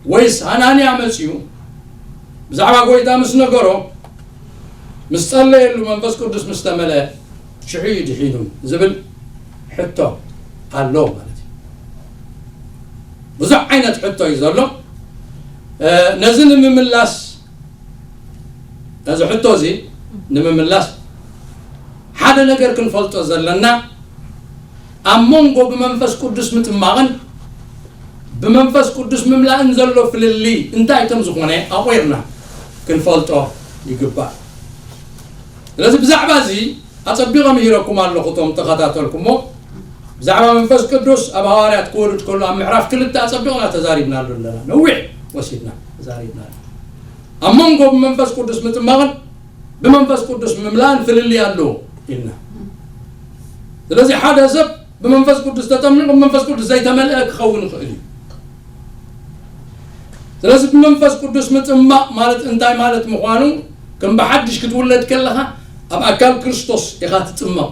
ወይስ ሃናንያ መጺኡ ብዛዕባ ጎይታ ምስ ነገሮ፣ ምስ ጸለየሉ፣ መንፈስ ቅዱስ ምስ ተመልአ፣ ሽዑ እዩ ድሒኑ ዝብል ሕቶ ኣሎ ማለት እዩ። ብዙሕ ዓይነት ሕቶ እዩ ዘሎ። እ፣ ነዚ ንምምላስ፣ ነዚ ሕቶ እዚ ንምምላስ፣ ሓደ ነገር ክንፈልጦ ዘለና፣ ኣብ መንጎ ብመንፈስ ቅዱስ ምጥማቕን ብመንፈስ ቅዱስ ምምላእን ዘሎ ፍልልይ እንታይ ከም ዝኾነ ኣቑርና ክንፈልጦ ይግባእ። ስለዚ ብዛዕባ እዚ ኣጸቢቐ ምሂረኩም ኣለኹ፣ እቶም ተኸታተልኩሞ። ብዛዕባ መንፈስ ቅዱስ ኣብ ሃዋርያት ክወርድ ከሎ ኣብ ምዕራፍ ክልተ ኣጸቢቕና ተዛሪብናሉ ኣለና። ነዊሕ ወሲድና ተዛሪብናሉ። ኣብ መንጎ ብመንፈስ ቅዱስ ምጥማቕን ብመንፈስ ቅዱስ ምምላእን ፍልልይ ኣለዎ ኢልና። ስለዚ ሓደ ሰብ ብመንፈስ ቅዱስ ተጠሚቑ ብመንፈስ ቅዱስ ዘይተመልአ ክኸውን ይኽእል እዩ። ስለዚ ብመንፈስ ቅዱስ ምጥማቕ ማለት እንታይ ማለት ምዃኑ፣ ከም ብሓድሽ ክትውለድ ከለኻ ኣብ ኣካል ክርስቶስ ኢኻ ትጥመቕ።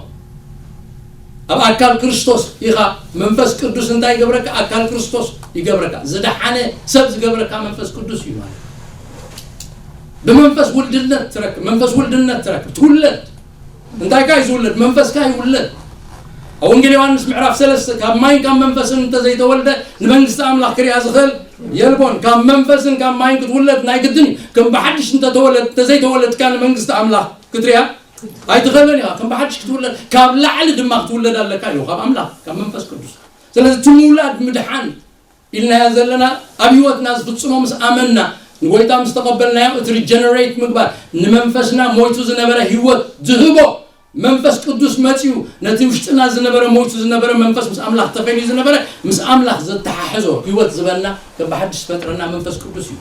ኣብ ኣካል ክርስቶስ ኢኻ። መንፈስ ቅዱስ እንታይ ይገብረካ? ኣካል ክርስቶስ ይገብረካ። ዝደሓነ ሰብ ዝገብረካ መንፈስ ቅዱስ እዩ ማለት። ብመንፈስ ውልድነት ትረክብ፣ መንፈስ ውልድነት ትረክብ፣ ትውለድ። እንታይ ካ እዩ ዝውለድ? መንፈስካ ይውለድ። ኣብ ወንጌል ዮሃንስ ምዕራፍ ሰለስተ፣ "ካብ ማይን ካብ መንፈስን እንተዘይተወልደ ንመንግስቲ ኣምላኽ ክሪኣ ዝኽእል የልቦን። ካብ መንፈስን ካብ ማይን ክትውለድ ናይ ግድን እዩ። ከም ብሓድሽ እንተተወለድ፣ እንተዘይተወለድካ ንመንግስቲ ኣምላኽ ክትሪኣ ኣይትኽእልን ኢኻ። ከም ብሓድሽ ክትውለድ፣ ካብ ላዕሊ ድማ ክትውለድ ኣለካ" ኢሉ፣ ካብ ኣምላኽ፣ ካብ መንፈስ ቅዱስ። ስለዚ እቲ ምውላድ ምድሓን ኢልናዮ ዘለና፣ ኣብ ህይወትና ዝፍጽሞ ምስ ኣመንና፣ ንጎይታ ምስ ተቐበልናዮ፣ እቲ ሪጀነሬት ምግባር፣ ንመንፈስና ሞይቱ ዝነበረ ህይወት ዝህቦ መንፈስ ቅዱስ መጺኡ፣ ነቲ ውሽጥና ዝነበረ፣ ሞይቱ ዝነበረ መንፈስ፣ ምስ ኣምላኽ ተፈልዩ ዝነበረ፣ ምስ ኣምላኽ ዘተሓሕዞ ህይወት ዝበና፣ ከም ብሓድሽ ዝፈጥረና መንፈስ ቅዱስ እዩ።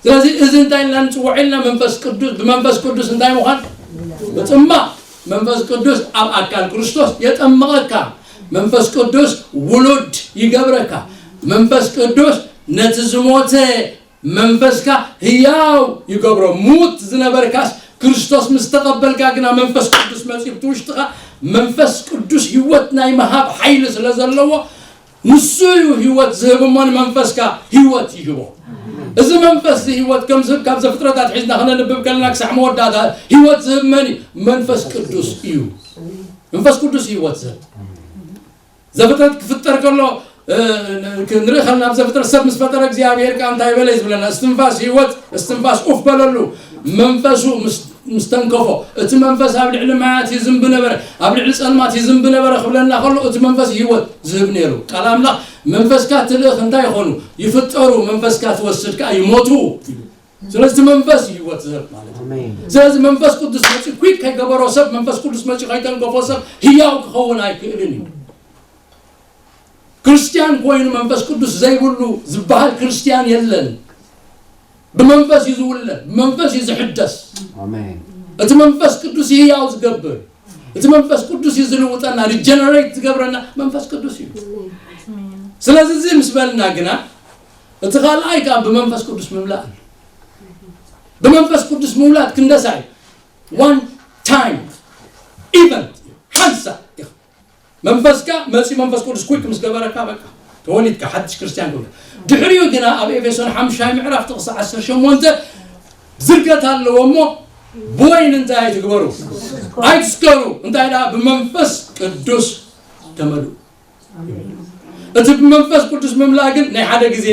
ስለዚ እዚ እንታይ ኢልና ንጽውዖ ኢልና? መንፈስ ቅዱስ፣ ብመንፈስ ቅዱስ እንታይ ምዃን? ምጥማቕ። መንፈስ ቅዱስ ኣብ ኣካል ክርስቶስ የጠምቐካ። መንፈስ ቅዱስ ውሉድ ይገብረካ። መንፈስ ቅዱስ ነቲ ዝሞተ መንፈስካ ህያው ይገብሮ። ሙት ዝነበርካስ ክርስቶስ ምስ ተቐበልካ ግና መንፈስ ቅዱስ መጺኡ ብቲ ውሽጥኻ፣ መንፈስ ቅዱስ ህይወት ናይ ምሃብ ሓይሊ ስለ ዘለዎ፣ ንሱ እዩ ህይወት ዝህብ እሞ ንመንፈስካ ህይወት ይህቦ። እዚ መንፈስ እዚ ህይወት ከም ዝህብ ካብ ዘፍጥረታት ሒዝና ክነንብብ ከለና ክሳዕ መወዳእታ ህይወት ዝህብ መን እዩ? መንፈስ ቅዱስ እዩ። መንፈስ ቅዱስ እዩ ህይወት ዝህብ። ዘፍጥረት ክፍጠር ከሎ ክንርኢ ከለና ኣብ ዘፍጥረት ሰብ ምስ ፈጠረ እግዚኣብሔር ከዓ እንታይ በለ ዝብለና? እስትንፋስ ህይወት እስትንፋስ ኡፍ በለሉ። መንፈሱ ምስ ተንከፎ እቲ መንፈስ ኣብ ልዕሊ ማያት ይዝንብ ነበረ፣ ኣብ ልዕሊ ጸልማት ይዝንብ ነበረ ክብለና ከሎ እቲ መንፈስ ህይወት ዝህብ ነይሩ። ቃል ኣምላኽ መንፈስካ ትልእኽ እንታይ ይኾኑ ይፍጠሩ፣ መንፈስካ ትወስድ ከዓ ይሞቱ። ስለዚ እቲ መንፈስ እዩ ህይወት ዝህብ ማለት እዩ። ስለዚ መንፈስ ቅዱስ መፂ quick ከይገበሮ ሰብ መንፈስ ቅዱስ መፂ ከይተንከፎ ሰብ ህያው ክኸውን ኣይክእልን እዩ። ክርስቲያን ኮይኑ መንፈስ ቅዱስ ዘይብሉ ዝበሃል ክርስቲያን የለን። ብመንፈስ እዩ ዝውለድ፣ ብመንፈስ እዩ ዝሕደስ። እቲ መንፈስ ቅዱስ እዩ ህያው ዝገብር። እቲ መንፈስ ቅዱስ እዩ ዝልውጠና፣ regenerate ዝገብረና መንፈስ ቅዱስ እዩ። ስለዚ እዚ ምስ በልና ግና እቲ ካልኣይ ከዓ ብመንፈስ ቅዱስ ምምላእ ኣሎ። ብመንፈስ ቅዱስ ምውላድ ክንደሳ እዩ። One time event ሓንሳ ኢኻ መንፈስካ መፂ መንፈስ ቅዱስ quick ምስ ገበረካ በቃ ተወሊድካ ሓድሽ ክርስቲያን ክብለ። ድሕሪኡ ግና ኣብ ኤፌሶን ሓምሻይ ምዕራፍ ጥቕሲ ዓሰርተ ሸሞንተ ዝርገት ኣለዎ እሞ ብወይን እንታይ ኣይትግበሩ ኣይትስከሩ እንታይ ደኣ ብመንፈስ ቅዱስ ተመልኡ። እቲ ብመንፈስ ቅዱስ ምምላእ ግን ናይ ሓደ ግዜ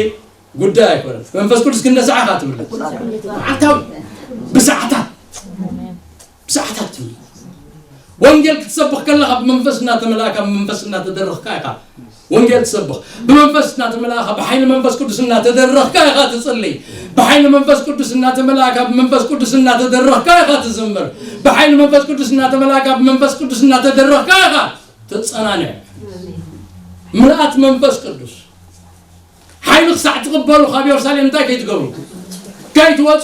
ጉዳይ ኣይኮነን። መንፈስ ቅዱስ ክንደሳዕኻ ትምለስ መዓልታዊ ብሰዓታት ብሰዓታት ትምለስ። ወንጌል ክትሰብኽ ከለኻ ብመንፈስ እናተመላእካ ብመንፈስ እናተደረኽካ ኢኻ ወንጌል ትሰብኽ። ብመንፈስ እናተመላእካ ብሓይሊ መንፈስ ቅዱስ እናተደረኽካ ኢኻ ትጽልይ። ብሓይሊ መንፈስ ቅዱስ እናተመላእካ ብመንፈስ ቅዱስ እናተደረኽካ ኢኻ ትዝምር። ብሓይሊ መንፈስ ቅዱስ እናተመላእካ ብመንፈስ ቅዱስ እናተደረኽካ ኢኻ ትጸናንዕ። ምልኣት መንፈስ ቅዱስ ሓይሊ ክሳዕ ትቕበሉ ካብ የሩሳሌም እንታይ ከይትገብሩ ከይትወፁ።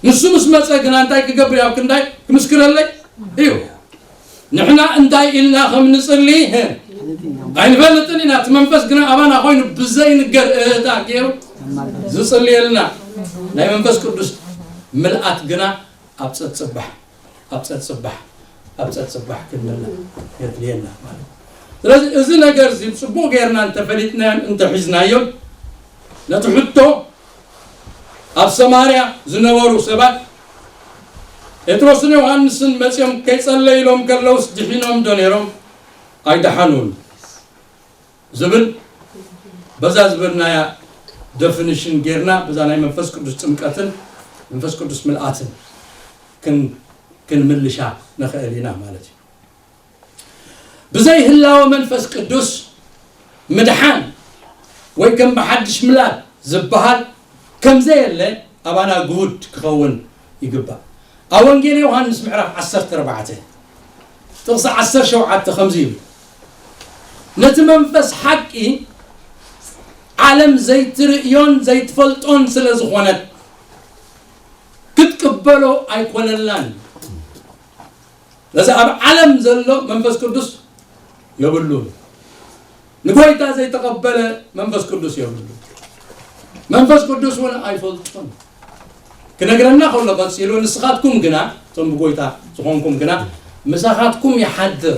ንሱ ምስ መፀ ግና እንታይ ክገብር ኣብ ክንዳይ ክምስክረለይ እዩ። ንሕና እንታይ ኢልና ከም ንፅሊ ኣይንፈልጥን ኢና። እቲ መንፈስ ግና ኣባና ኮይኑ ብዘይንገር እህታ ገይሩ ዝፅልየልና ናይ መንፈስ ቅዱስ ምልኣት ግና ኣብ ፀፅባሕ ኣብ ፀፅባሕ ኣብ ፀፅባሕ ክንምለእ የድልየና ማለት እዩ። ስለዚ እዚ ነገር እዚ ፅቡቕ ጌርና እንተፈሊጥናዮን እንተሒዝናዮን ነቲ ሕቶ ኣብ ሰማርያ ዝነበሩ ሰባት ጴጥሮስን ዮሃንስን መፂኦም ከይፀለዩ ኢሎም ከለውስ ድሒኖም ዶ ነይሮም? ኣይደሓኑን ዝብል በዛ ዝበልናያ ደፊኒሽን ጌርና በዛ ናይ መንፈስ ቅዱስ ጥምቀትን መንፈስ ቅዱስ ምልኣትን ክንምልሻ ንኽእል ኢና ማለት እዩ። ብዘይ ህላወ መንፈስ ቅዱስ ምድሓን ወይ ከም ብሓድሽ ምላድ ዝበሃል ከምዘየለ ኣባና ግሁድ ክኸውን ይግባእ። ኣብ ወንጌል ዮሃንስ ምዕራፍ ዓሰርተ ኣርባዕተ ጥቕሲ ዓሰርተ ሸውዓተ ከምዚ ይብል፣ ነቲ መንፈስ ሓቂ ዓለም ዘይትርእዮን ዘይትፈልጦን ስለ ዝኾነት ክትቅበሎ ኣይኮነላን። ስለዚ ኣብ ዓለም ዘሎ መንፈስ ቅዱስ የብሉን። ንጎይታ ዘይተቐበለ መንፈስ ቅዱስ የብሉ። መንፈስ ቅዱስ እውን ኣይፈልጦን። ክነግረና ከሎ ቀፂሉ ንስኻትኩም ግና እቶም ብጎይታ ዝኾንኩም ግና ምሳኻትኩም ይሓድር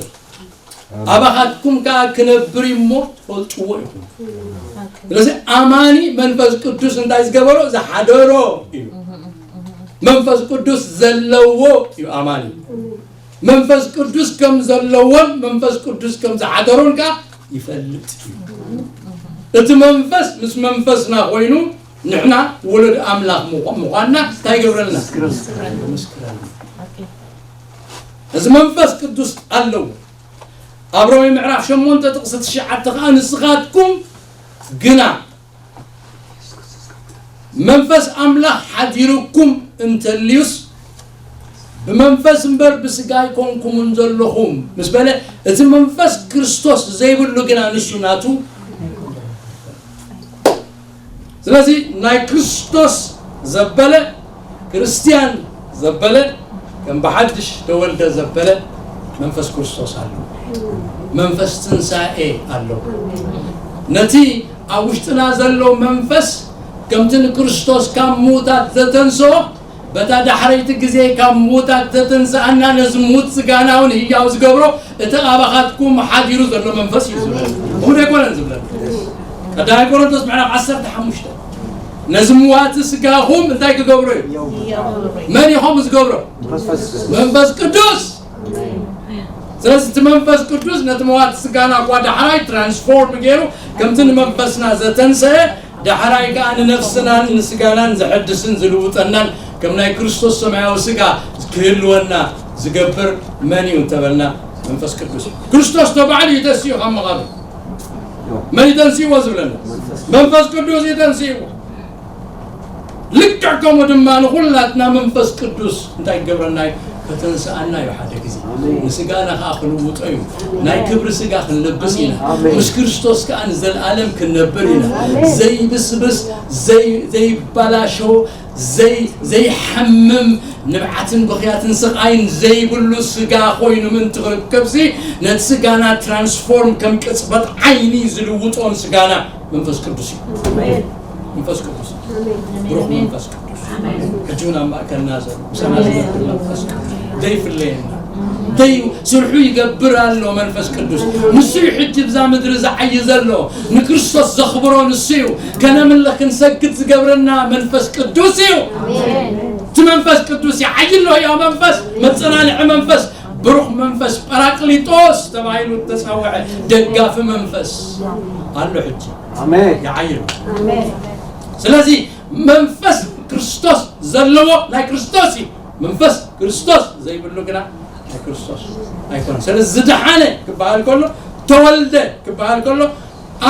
ኣባኻትኩም ከዓ ክነብር እሞ ትፈልጥዎ ኢኹም። ስለዚ ኣማኒ መንፈስ ቅዱስ እንታይ ዝገበሮ ዝሓደሮ እዩ። መንፈስ ቅዱስ ዘለዎ እዩ ኣማኒ። መንፈስ ቅዱስ ከም ዘለዎን መንፈስ ቅዱስ ከም ዝሓደሮን ከዓ ይፈልጥ እዩ። እቲ መንፈስ ምስ መንፈስና ኮይኑ ንሕና ወለድ ኣምላኽ ምዃንና እንታይ ይገብረልና? ምስክረልና። እዚ መንፈስ ቅዱስ ኣለዎ። ኣብ ሮሜ ምዕራፍ ሸሞንተ ጥቕሲ ትሽዓተ ከዓ ንስኻትኩም ግና መንፈስ ኣምላኽ ሓዲሩኩም እንተልዩስ ብመንፈስ እምበር ብስጋ ኣይኮንኩምን ዘለኹም ምስ በለ እቲ መንፈስ ክርስቶስ ዘይብሉ ግና ንሱ ናቱ። ስለዚ ናይ ክርስቶስ ዘበለ ክርስቲያን ዘበለ ከም ብሓድሽ ተወልደ ዘበለ መንፈስ ክርስቶስ ኣሎ። መንፈስ ትንሳኤ ኣሎ። ነቲ ኣብ ውሽጥና ዘሎ መንፈስ ከምቲ ንክርስቶስ ካብ ምዉታት ዘተንስኦ በታ ዳሕረይቲ ግዜ ካብ ምዉታት ዘተንስኣና ነዚ ምዉት ስጋና እውን ህያው ዝገብሮ እቲ ኣባኻትኩም ሓዲሩ ዘሎ መንፈስ እዩ ዝብለና። እሙን ኣይኮነን ዝብለና። ቀዳማይ ቆሮንቶስ ምዕራፍ ዓሰርተ ሓሙሽተ ነዚ ምዋቲ ስጋኹም እንታይ ክገብሮ እዩ? መን ኢኹም ዝገብሮ? መንፈስ ቅዱስ። ስለዚ እቲ መንፈስ ቅዱስ ነቲ መዋቲ ስጋና እኳ ዳሕራይ ትራንስፎርም ገይሩ ከምቲ ንመንፈስና ዘተንሰአ ዳሕራይ ከኣ ንነፍስናን ንስጋናን ዘሐድስን ዝልውጠናን ከም ናይ ክርስቶስ ሰማያዊ ስጋ ክህልወና ዝገብር መን እዩ እንተበልና መንፈስ ቅዱስ እዩ። ክርስቶስ ተባዕሉ እዩ ተሲኡ ካብ መቓብር። መን እዩ ተንሲእዎ ዝብለና? መንፈስ ቅዱስ እዩ ተንሲእዎ። ልክዕ ከምኡ ድማ ንኹላትና መንፈስ ቅዱስ እንታይ ክገብረና እዩ? ከተንስኣና እዩ ሓደ ግዜ። ንስጋና ከዓ ክልውጦ እዩ። ናይ ክብሪ ስጋ ክንለብስ ኢና። ምስ ክርስቶስ ከዓ ንዘለኣለም ክንነብር ኢና። ዘይብስብስ፣ ዘይ- ዘይበላሾ፣ ዘይ- ዘይሓምም ንብዓትን ብኽያትን ስቓይን ዘይብሉ ስጋ ኮይኑ ምእንቲ ክርከብሲ ነቲ ስጋና ትራንስፎርም ከም ቅጽበት ዓይኒ ዝልውጦን ስጋና መንፈስ ቅዱስ እዩ። መንፈስ ቅዱስ። ብሩኽ መንፈስ ቅዱስ። ሕጂ እውን ኣብ ማእከልና ዘሎ ምሳና ዝነብር መንፈስ ቅዱስ ዘይፍለየና። ደይ ስርሑ ይገብር ኣሎ መንፈስ ቅዱስ። ንሱ እዩ ሕጂ ብዛ ምድሪ ዝዓይ ዘሎ። ንክርስቶስ ዘኽብሮ ንሱ እዩ። ከነምልኽ ክንሰግድ ዝገብረና መንፈስ ቅዱስ እዩ። እቲ መንፈስ ቅዱስ ይዓይ ኣሎ። ያው መንፈስ መጸናንዒ መንፈስ ብሩኽ መንፈስ ጳራቅሊጦስ ተባሂሉ ተጸውዐ ደጋፊ መንፈስ ኣሎ ሕጂ። ይዓይ ኣሎ። ስለዚ መንፈስ ክርስቶስ ዘለዎ ናይ ክርስቶስ እዩ። መንፈስ ክርስቶስ ዘይብሉ ግና ናይ ክርስቶስ ኣይኮነን። ስለዚ ዝደሓነ ክበሃል ከሎ፣ ተወልደ ክበሃል ከሎ፣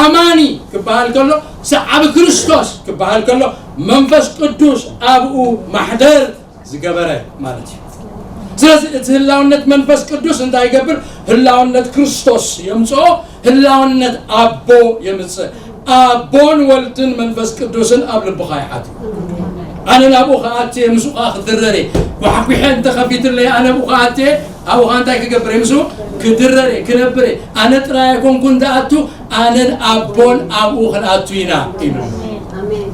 ኣማኒ ክበሃል ከሎ፣ ሰዓቢ ክርስቶስ ክበሃል ከሎ፣ መንፈስ ቅዱስ ኣብኡ ማሕደር ዝገበረ ማለት እዩ። ስለዚ እቲ ህላውነት መንፈስ ቅዱስ እንታይ ይገብር? ህላውነት ክርስቶስ የምጽኦ፣ ህላውነት ኣቦ የምጽእ። ኣቦን ወልድን መንፈስ ቅዱስን ኣብ ልብኻ ይሓድሩ። ኣነ ናብኡ ክኣቲ እየ፣ ምስኡ ከዓ ክድረር እየ። ጓሕጒሐ እንተኸፊትለይ ኣነ ኣብኡ ክኣቲ እየ፣ ኣብኡ ከዓ እንታይ ክገብር እየ? ምስኡ ክድረር እየ፣ ክነብር እየ። ኣነ ጥራይ ኣይኮንኩን ዝኣቱ፣ ኣነን ኣቦን ኣብኡ ክንኣቱ ኢና ኢሉ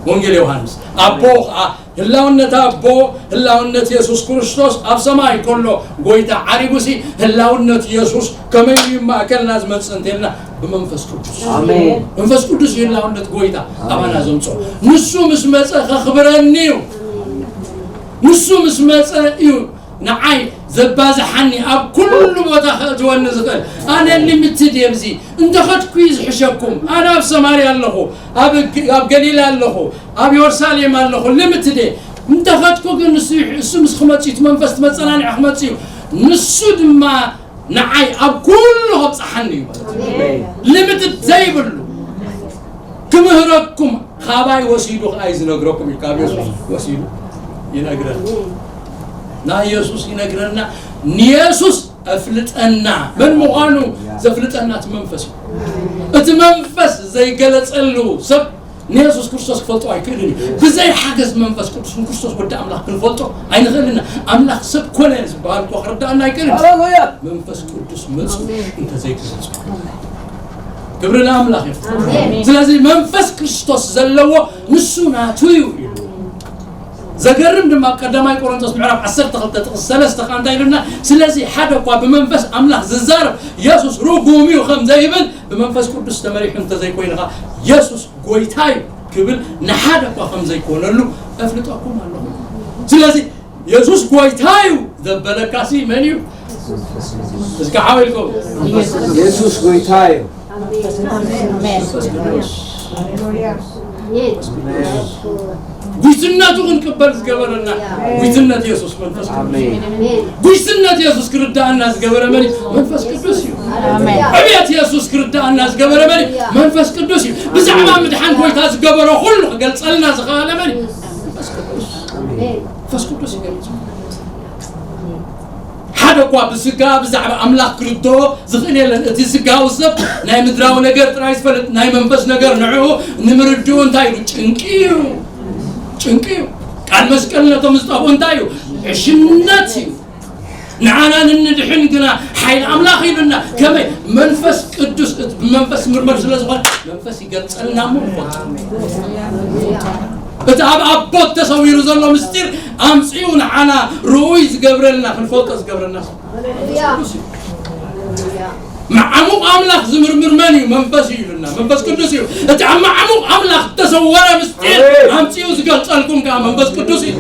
ወንጌል ዮሃንስ። ኣቦ ከዓ ህላውነት ኣቦ፣ ህላውነት የሱስ ክርስቶስ ኣብ ሰማይ ከሎ ጎይታ ዓሪጉሲ፣ ህላውነት የሱስ ከመይ እዩ ማእከልና ዝመጽእ እንተልና ብመንፈስ ቅዱስ። ኣሜን። መንፈስ ቅዱስ እዩ ህላውነት ጎይታ ኣባና ዘምጽኦ። ንሱ ምስ መጸ ከኽብረኒ እዩ። ንሱ ምስ መጸ እዩ ንዓይ ዘባዝሓኒ፣ ኣብ ኩሉ ቦታ ከእትወኒ ዝኽእል። ኣነ ሊሚትድ እየ። ብዚ እንተኸድኩ እዩ ዝሕሸኩም። ኣነ ኣብ ሰማርያ ኣለኹ፣ ኣብ ግ- ኣብ ገሊላ ኣለኹ፣ ኣብ የሩሳሌም ኣለኹ፣ ሊሚትድ እየ። እንተኸድኩ ግን ንሱ ይሕ- እሱ ምስ ክመጽእ እዩ፣ እቲ መንፈስ መጸናንዒ ክመጽእ እዩ። ንሱ ድማ ንዓይ ኣብ ኩሉ ከብጽሓኒ እዩ ማለት እዩ። ሊሚትድ ዘይብሉ ክምህረኩም ካባይ ወሲዱ ከኣ እዩ ዝነግረኩም እዩ። ካብ የሱስ ወሲዱ ይነግረና። ናይ የሱስ ይነግረና። ንየሱስ ኣፍልጠና። መን ምዃኑ ዘፍልጠና እቲ መንፈስ እዩ። እቲ መንፈስ ዘይገለጸሉ ሰብ ንየሱስ ክርስቶስ ክፈልጦ ኣይክእልን እዩ። ብዘይ ሓገዝ መንፈስ ቅዱስ ንክርስቶስ ወዲ ኣምላኽ ክንፈልጦ ኣይንኽእልን ኢና። ኣምላኽ ሰብ ኮነ ዝበሃል እኮ ክርዳኣና ኣይክእልን። ሃሌሉያ። መንፈስ ቅዱስ መጹ እንተዘይገለጹ። ክብሪ ንኣምላኽ ይኹን። ኣሜን። ስለዚ መንፈስ ክርስቶስ ዘለዎ ንሱ ናቱ እዩ ኢሉ። ዘገርም ድማ ኣብ ቀዳማይ ቆሮንቶስ ምዕራፍ ዓሰርተ ክልተ ጥቕሲ ሰለስተ ከኣ እንታይ ኢሉና? ስለዚ ሓደ እኳ ብመንፈስ ኣምላኽ ዝዛረብ የሱስ ርጉም እዩ ከም ዘይብል ብመንፈስ ቅዱስ ተመሪሑ እንተዘይኮይኑ ከኣ የሱስ ጎይታ እዩ ክብል ንሓደ እኳ ከም ዘይኮነሉ እፍልጠኩም ኣለኹ። ስለዚ የሱስ ጎይታ እዩ ዘበለካሲ መን እዩ? እስኪ ሓው ኢልኩም። የሱስ ጎይታ እዩ። መንፈስ ቅዱስ። ጉጅነቱ ክንቅበል ዝገበረና ጉጅነት የሱስ መንፈስ ቅዱስ። ኣሜን። ጉጅነት የሱስ ክርዳኣና ዝገበረ መን እዩ? መንፈስ ቅዱስ እዩ። ኣሜን። ዕብየት የሱስ ክርዳኣና ዝገበረ መን እዩ? መንፈስ ቅዱስ እዩ። ብዛዕባ ምድሓን ጎይታ ዝገበሮ ኩሉ ክገልጸልና ዝኸኣለ መን እዩ? መንፈስ ቅዱስ። መንፈስ ቅዱስ ይገልጽ። ሓደ እኳ ብስጋ ብዛዕባ ኣምላኽ ክርድኦ ዝኽእል የለን። እቲ ስጋዊ ሰብ ናይ ምድራዊ ነገር ጥራይ ዝፈልጥ፣ ናይ መንፈስ ነገር ንዕኡ ንምርድኡ እንታይ ኢሉ? ጭንቂ እዩ። ጭንቂ እዩ። ቃል መስቀል ነቶም ዝጠፍኡ እንታይ እዩ? ዕሽነት እዩ። ንዓና ንንድሕን ግና ሓይሊ ኣምላኽ ኢሉና። ከመይ? መንፈስ ቅዱስ፣ እቲ ብመንፈስ ዝምርመር ስለ ዝኾነ መንፈስ ይገልጸልና እሞ ንፈልጦ። እቲ ኣብ ኣቦት ተሰዊሩ ዘሎ ምስጢር ኣምጺኡ ንዓና ርኡይ ዝገብረልና፣ ክንፈልጦ ዝገብረልና። ሃሌሉያ። ቅዱስ እዩ። ሃሌሉያ። መዓሙቕ ኣምላኽ ዝምርምር መን እዩ? መንፈስ እዩ ኢሉና። መንፈስ ቅዱስ እዩ። እቲ ኣብ መዓሙቕ ኣምላኽ እተሰወረ ምስጢር ኣምጺኡ ዝገልጸልኩም ከኣ መንፈስ ቅዱስ እዩ።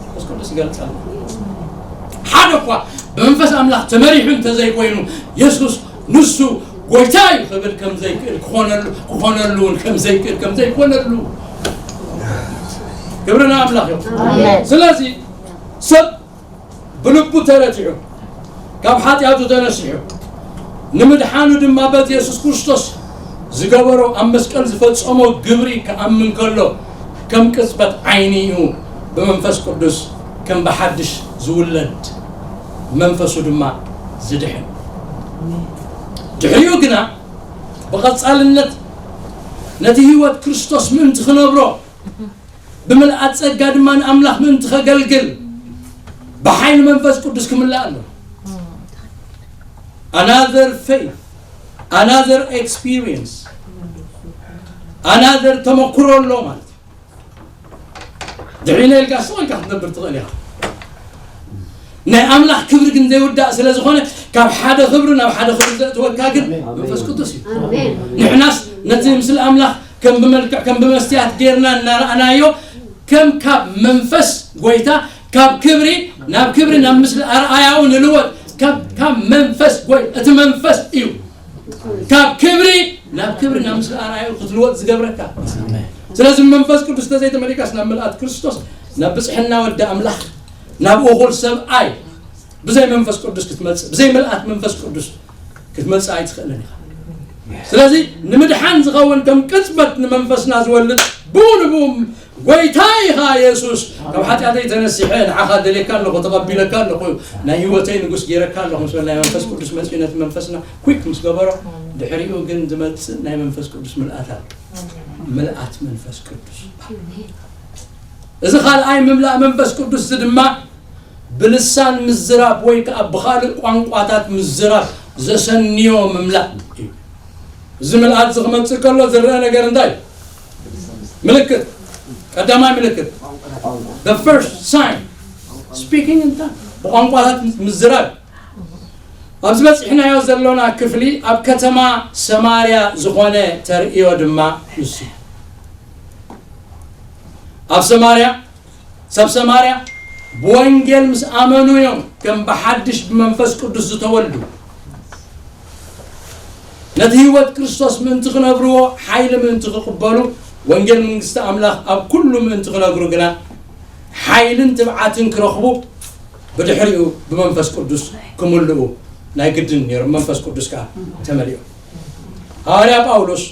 መንፈስ ቅዱስ ይገልጸልና። ሓደ እኳ ብመንፈስ ኣምላኽ ተመሪሑ እንተዘይኮይኑ፣ የሱስ ንሱ ጎይታ እዩ ክብል ከም ዘይክእል ክኾነሉ፣ ክኾነሉ እውን ከም ዘይክእል ከም ዘይኮነሉ። ክብሪ ንኣምላኽ እዩ። ስለዚ ሰብ ብልቡ ተረቲዑ፣ ካብ ሓጢኣቱ ተነሲሑ፣ ንምድሓኑ ድማ በቲ የሱስ ክርስቶስ ዝገበሮ ኣብ መስቀል ዝፈጸሞ ግብሪ ክኣምን ከሎ፣ ከም ቅጽበት ዓይኒ እዩ ብመንፈስ ቅዱስ ከም ብሓድሽ ዝውለድ፣ መንፈሱ ድማ ዝድሕን። ድሕሪኡ ግና ብቐጻልነት ነቲ ህይወት ክርስቶስ ምእንቲ ክነብሮ፣ ብምልኣት ጸጋ ድማ ንኣምላኽ ምእንቲ ከገልግል ብሓይሊ መንፈስ ቅዱስ ክምላእ ኣሎ። Another faith, another experience, another ተመክሮ ኣሎ ማለት እዩ። ድሕሪነ ኢልካ ስቕ ኢልካ ክትነብር ትኽእል ኢኻ። ናይ ኣምላኽ ክብሪ ግን ዘይውዳእ ስለ ዝኾነ፣ ካብ ሓደ ክብሪ ናብ ሓደ ክብሪ ዘእትወካ ግን መንፈስ ቅዱስ እዩ። ንሕናስ ነቲ ምስሊ ኣምላኽ ከም ብመልክዕ ከም ብመስትያት ጌርና እናረኣናዮ፣ ከም ካብ መንፈስ ጎይታ ካብ ክብሪ ናብ ክብሪ ናብ ምስሊ ኣርኣያኡ ንልወጥ። ካብ መንፈስ ጎይ እቲ መንፈስ እዩ ካብ ክብሪ ናብ ክብሪ ናብ ምስል ኣርኣዩ ክትልወጥ ዝገብረካ። ስለዚ መንፈስ ቅዱስ ተዘይተመሊካስ ናብ ምልኣት ክርስቶስ ናብ ብፅሕና ወዲ ኣምላኽ ናብ እኹል ሰብኣይ ብዘይ መንፈስ ቅዱስ ክትመፅእ ብዘይ ምልኣት መንፈስ ቅዱስ ክትመፅእ ኣይትኽእልን ኢኻ። ስለዚ ንምድሓን ዝኸውን ከም ቅፅበት ንመንፈስና ዝወልድ ብኡ ንብኡ ጎይታ ኢኻ የሱስ፣ ካብ ሓጢኣተይ ተነሲሐ ንዓኻ ደልየካ ኣለኹ፣ ተቐቢለካ ኣለኹ፣ ናይ ህይወተይ ንጉስ ገይረካ ኣለኹ ምስ በለ ናይ መንፈስ ቅዱስ መፅኡ ነቲ መንፈስና ኩክ ምስ ገበሮ፣ ድሕሪኡ ግን ዝመፅእ ናይ መንፈስ ቅዱስ ምልኣት ኣሎ። ምልኣት መንፈስ ቅዱስ። እዚ ካልኣይ ምምላእ መንፈስ ቅዱስ እዚ ድማ ብልሳን ምዝራብ ወይ ከዓ ብኻልእ ቋንቋታት ምዝራብ ዘሰንዮ ምምላእ እዩ። እዚ ምልኣት እዚ ክመፅእ ከሎ ዝረአ ነገር እንታይ እዩ? ምልክት፣ ቀዳማይ ምልክት፣ the first sign, speaking in tongues፣ ብቋንቋታት ምዝራብ። ኣብዚ በፂሕናዮ ዘሎና ክፍሊ ኣብ ከተማ ሰማርያ ዝኾነ ተርእዮ ድማ ንሱ እዩ። ኣብ ሰማርያ ሰብ ሰማርያ ብወንጌል ምስ ኣመኑ እዮም ከም ብሓድሽ ብመንፈስ ቅዱስ ዝተወልዱ። ነቲ ህይወት ክርስቶስ ምእንቲ ክነብርዎ ሓይሊ ምእንቲ ክቕበሉ ወንጌል መንግስቲ ኣምላኽ ኣብ ኩሉ ምእንቲ ክነግሩ ግና ሓይልን ትብዓትን ክረኽቡ ብድሕሪኡ ብመንፈስ ቅዱስ ክምልኡ ናይ ግድን ነይሩ። መንፈስ ቅዱስ ከዓ ተመሊኡ። ሃዋርያ ጳውሎስ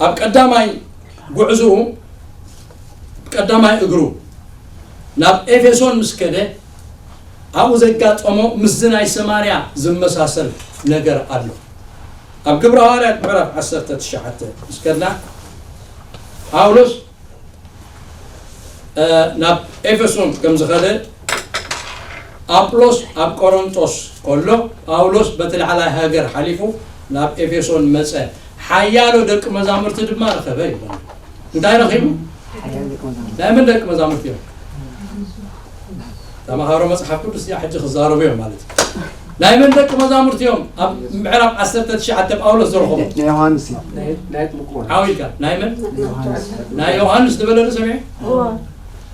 ኣብ ቀዳማይ ጉዕዝኡ ቀዳማይ እግሩ ናብ ኤፌሶን ምስ ከደ ኣብኡ ዘጋጠሞ ምስዚ ናይ ሰማርያ ዝመሳሰል ነገር ኣሎ። ኣብ ግብረ ሃዋርያት ምዕራፍ ዓሰርተ ትሽዓተ ምስ ከድና ጳውሎስ ናብ ኤፌሶን ከም ዝኸደ ኣጵሎስ ኣብ ቆሮንጦስ ከሎ ጳውሎስ በቲ ላዕላይ ሃገር ሓሊፉ ናብ ኤፌሶን መጸ። ሓያሎ ደቂ መዛሙርቲ ድማ ረኸበ ይብለና። እንታይ ረኺቡ? ናይ መን ደቂ መዛሙርቲ እዮም? ተምሃሮ መጽሓፍ ቅዱስ እያ ሕጂ ክዛረቡ እዮም ማለት እዩ። ናይ መን ደቂ መዛሙርቲ እዮም ኣብ ምዕራፍ ዓሰርተ ትሽዓተ ጳውሎስ ዝረኸቡ? ናይ ዮሃንስ እዩ። ናይ ጥምቁ ሓው ኢልካ ናይ መን? ናይ ዮሃንስ ዝበለ ዶ ሰሚዐ?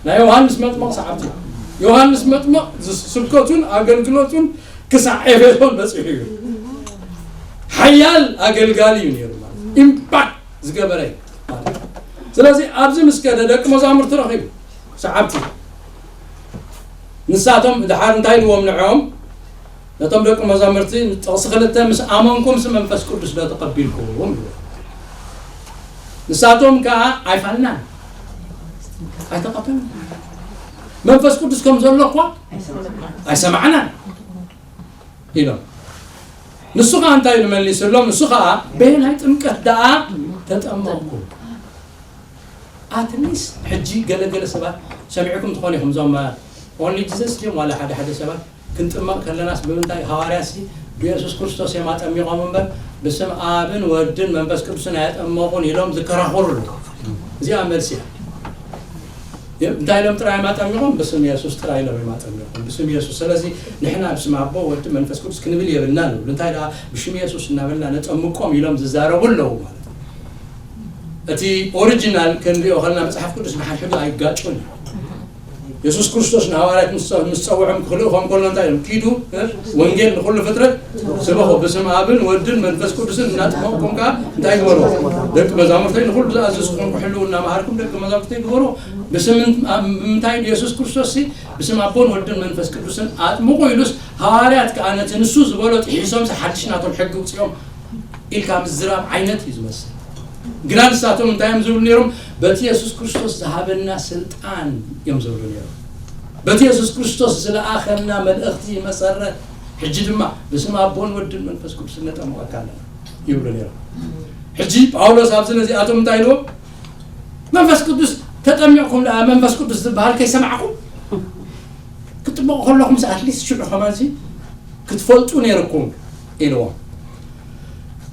ናይ ዮሃንስ መጥምቕ ሰዓብቲ። ዮሃንስ መጥምቕ ስብከቱን ኣገልግሎቱን ክሳዕ ኤፌሶን በፂሑ እዩ። ሓያል ኣገልጋሊ እዩ ነይሩ ማለት ኢምፓክት ዝገበረ እዩ ማለት። ስለዚ ኣብዚ ምስ ከደ ደቂ መዛሙርቲ ረኺቡ ሰዓብቲ ንሳቶም ድሓር እንታይ ኢልዎም ንዕኦም ነቶም ደቂ መዛሙርቲ ጥቕሲ ክልተ ምስ ኣመንኩም ሲ መንፈስ ቅዱስ ዶ ተቐቢልኩም ይብሉ። ንሳቶም ከዓ ኣይፋልናን ኣይተቐበልና መንፈስ ቅዱስ ከም ዘሎ እኳ ኣይሰማዕናን ኢሎም። ንሱ ከዓ እንታይ ኢሉ መሊስሎም? ንሱ ከዓ በየናይ ጥምቀት ደኣ ተጠመቕኩም? ኣትሊስት ሕጂ ገለገለ ሰባት ሰሚዕኩም ትኾኑ ኢኹም። እዞም ኦንሊ ጂሰስ ድዮም ዋላ ሓደ ሓደ ሰባት ክንጥመቕ ከለናስ ብምንታይ ሃዋርያሲ ብየሱስ ክርስቶስ እዮም ኣጠሚቖም እምበር ብስም ኣብን ወድን መንፈስ ቅዱስን ኣየጠመቑን ኢሎም ዝከራኸሩ ኣለዉ። እዚኣ መልሲ እያ። እንታይ ኢሎም ጥራይ እዮም ኣጠሚቖም? ብስም የሱስ ጥራይ ኢሎም እዮም ኣጠሚቖም፣ ብስም የሱስ። ስለዚ ንሕና ብስም ኣቦ፣ ወዲ፣ መንፈስ ቅዱስ ክንብል የብልናን ይብሉ። እንታይ ደኣ ብሽም የሱስ እናበልና ነጠምቆም ኢሎም ዝዛረቡ ኣለዉ ማለት እዩ። እቲ ኦሪጂናል ክንሪኦ ከለና መጽሓፍ ቅዱስ ንሓድሕዱ ኣይጋጩን እዩ። የሱስ ክርስቶስ ንሃዋርያት ምስ ምስ ጸውዖም ክልእኾም ከሎ እንታይ ኢሎም? ኪዱ፣ እ፣ ወንጌል ንኹሉ ፍጥረት ስበኹ፣ ብስም ኣብን ወድን መንፈስ ቅዱስን እናጥመቕኩም ከኣ እንታይ ግበሩ? ደቂ መዛሙርተይ፣ ንኹሉ ዝኣዘዝኩኹም ክሕልዉ እናመሃርኩም ደቂ መዛሙርተይ ግበሩ። ብስም ኣብ ምንታይ ኢሉ የሱስ ክርስቶስ ሲ ብስም ኣቦን ወድን መንፈስ ቅዱስን ኣጥምቑ ኢሉስ፣ ሃዋርያት ከኣ ነቲ ንሱ ዝበሎ ጥሒሶምሲ ሓድሽ ናቶም ሕጊ ውጽኦም ኢልካ ምዝራብ ዓይነት እዩ ዝመስል። ግና ንሳቶም እንታይ እዮም ዝብሉ ነይሮም? በቲ የሱስ ክርስቶስ ዝሃበና ስልጣን እዮም ዝብሉ ነይሮም። በቲ የሱስ ክርስቶስ ዝለኣኸና መልእኽቲ መሰረት፣ ሕጂ ድማ ብስም ኣቦን ወድን መንፈስ ቅዱስን ነጠምቐካ ኣለና ይብሉ ነይሮም። ሕጂ ጳውሎስ ኣብዚ ነዚኣቶም እንታይ ኢልዎም? መንፈስ ቅዱስ ተጠሚቕኩም ደኣ መንፈስ ቅዱስ ዝበሃል ከይሰማዕኩም? ክትጥመቑ ከለኹምስ ኣትሊስት ሽዑ ከማንሲ ክትፈልጡ ነይርኩም ኢልዎም።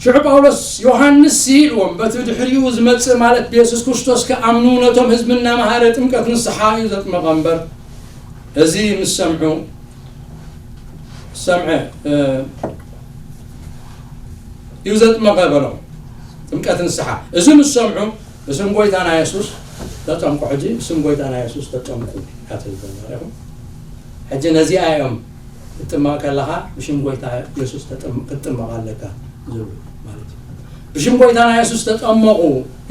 ሽዑ ጳውሎስ፣ ዮሃንስ ኢልዎም፣ በቲ ድሕሪኡ ዝመጽእ ማለት ብየሱስ ክርስቶስ ክኣምኑ ነቶም ህዝቢ እናመሃረ ጥምቀት ንስሓ እዩ ዘጥመቐ እምበር፣ እዚ ምስ ሰምዑ፣ ሰምዐ፣ እ፣ እዩ ዘጥመቐ በሎም። ጥምቀት ንስሓ። እዚ ምስ ሰምዑ፣ ብስም ጎይታና የሱስ ተጠምቁ። ሕጂ ብስም ጎይታና የሱስ ተጠምቁ እያ ትብል ዘላ ኢኹም። ሕጂ ነዚኣ እዮም ክትጥመቕ ከለኻ ብሽም ጎይታ የሱስ ተጠም-፣ ክትጥመቕ ኣለካ ዝብሉ ማለት እዩ። ብሽም ጎይታና የሱስ ተጠመቑ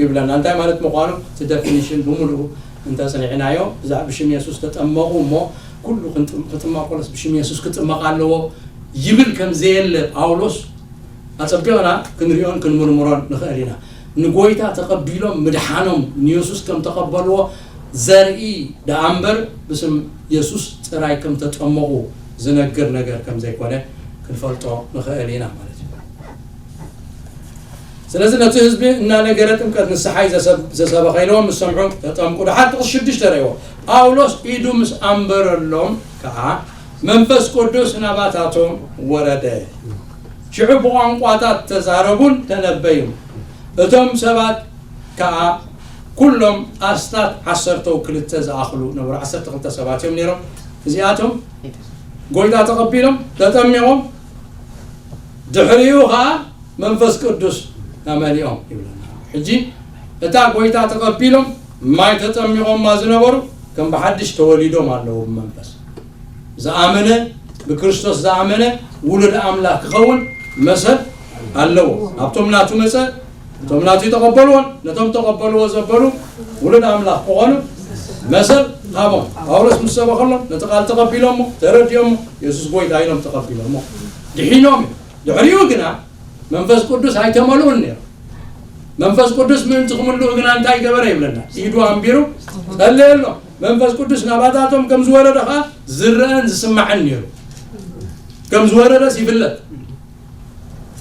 ይብለና። እንታይ ማለት ምዃኑ እቲ ደፊኒሽን ብምሉኡ እንተጽኒዕናዮ፣ ብዛዕባ ብሽም የሱስ ተጠመቑ እሞ ኩሉ ክንጥም-፣ ክጥመቕ ከሎስ ብሽም የሱስ ክጥመቕ ኣለዎ ይብል ከም ዘየለ ጳውሎስ ኣጸቢቕና ክንሪኦን ክንምርምሮን ንኽእል ኢና። ንጎይታ ተቐቢሎም ምድሓኖም ንየሱስ ከም ተቐበልዎ ዘርኢ ደኣ እምበር፣ ብስም የሱስ ጥራይ ከም ተጠመቑ ዝነግር ነገር ከም ዘይኮነ ክንፈልጦ ንኽእል ኢና ማለት እዩ። ስለዚ ነቲ ህዝቢ እናነገረ ጥምቀት ንስሓ እዩ ዘሰብ-፣ ዘሰበኸ ኢልዎም ምስ ሰምዑ ተጠምቁ። ደሓር ጥቕሲ ሽዱሽተ ረእይዎ። ጳውሎስ ኢዱ ምስ ኣንበረሎም ከኣ መንፈስ ቅዱስ ናባታቶም ወረደ። ሽዑ ብቋንቋታት ተዛረቡን ተነበዩን። እቶም ሰባት ከኣ ኩሎም ኣስታት ዓሰርተው ክልተ ዝኣኽሉ ነበሩ። ዓሰርተ ክልተ ሰባት እዮም ነይሮም። እዚኣቶም ጎይታ ተቐቢሎም፣ ተጠሚቖም፣ ድሕሪኡ ኸኣ መንፈስ ቅዱስ ተመሊኦም ይብለና። ሕጂ እታ ጎይታ ተቐቢሎም ማይ ተጠሚቖማ ዝነበሩ ከም ብሓድሽ ተወሊዶም ኣለዉ ብመንፈስ። ዝኣመነ፣ ብክርስቶስ ዝኣመነ ውሉድ ኣምላኽ ክኸውን መሰል ኣለዎ። ኣብቶም ናቱ መጸ፣ እቶም ናቱ ይተቐበልዎን ነቶም ተቐበልዎ ዘበሉ ውሉድ ኣምላኽ ክኾኑ መሰል ሃቦም። ጳውሎስ ምስ ሰበኸሎም ነቲ ቃል ተቐቢሎሞ፣ ተረዲኦሞ፣ የሱስ ጎይታ ኢሎም ተቐቢሎሞ ድሒኖም እዮም። ድሕሪኡ ግና መንፈስ ቅዱስ ኣይተመልኡን ነይሩ። መንፈስ ቅዱስ ምእንቲ ክምልኡ ግና እንታይ ገበረ ይብለና? ኢዱ ኣንቢሩ ጸለየሎም። መንፈስ ቅዱስ ናባታቶም ከም ዝወረደ ኸኣ ዝረአን ዝስማዕን ነይሩ። ከም ዝወረደስ ይፍለጥ።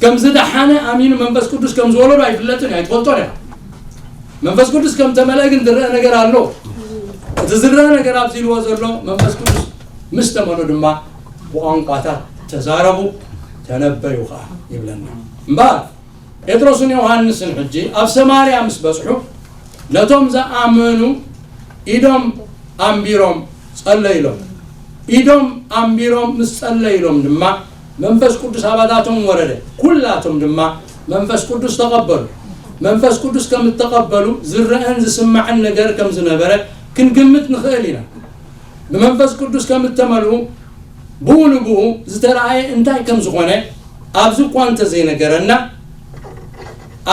ከም ዝደሓነ ኣሚኑ መንፈስ ቅዱስ ከም ዝወረዶ ኣይፍለጥን እዩ፣ ኣይትፈልጦን ኢኻ። መንፈስ ቅዱስ ከም ተመልአ ግን ዝረአ ነገር ኣሎ። እቲ ዝረአ ነገር ኣብዚ ኢልዎ ዘሎ መንፈስ ቅዱስ ምስ ተመልኡ ድማ ብቋንቋታት ተዛረቡ፣ ተነበዩ ኸኣ ይብለና። እምበኣር ጴጥሮስን ዮሃንስን ሕጂ ኣብ ሰማርያ ምስ በጽሑ፣ ነቶም ዝኣመኑ ኢዶም ኣንቢሮም ጸለዩሎም። ኢዶም ኣንቢሮም ምስ ጸለዩሎም ድማ መንፈስ ቅዱስ ኣባታቶም ወረደ። ኩላቶም ድማ መንፈስ ቅዱስ ተቐበሉ። መንፈስ ቅዱስ ከም እተቐበሉ ዝረአን ዝስማዕን ነገር ከም ዝነበረ ክንግምት ንኽእል ኢና። ብመንፈስ ቅዱስ ከም እተመልኡ ብኡ ንብኡ ዝተረኣየ እንታይ ከም ዝኾነ ኣብዚ እኳ እንተዘይነገረና፣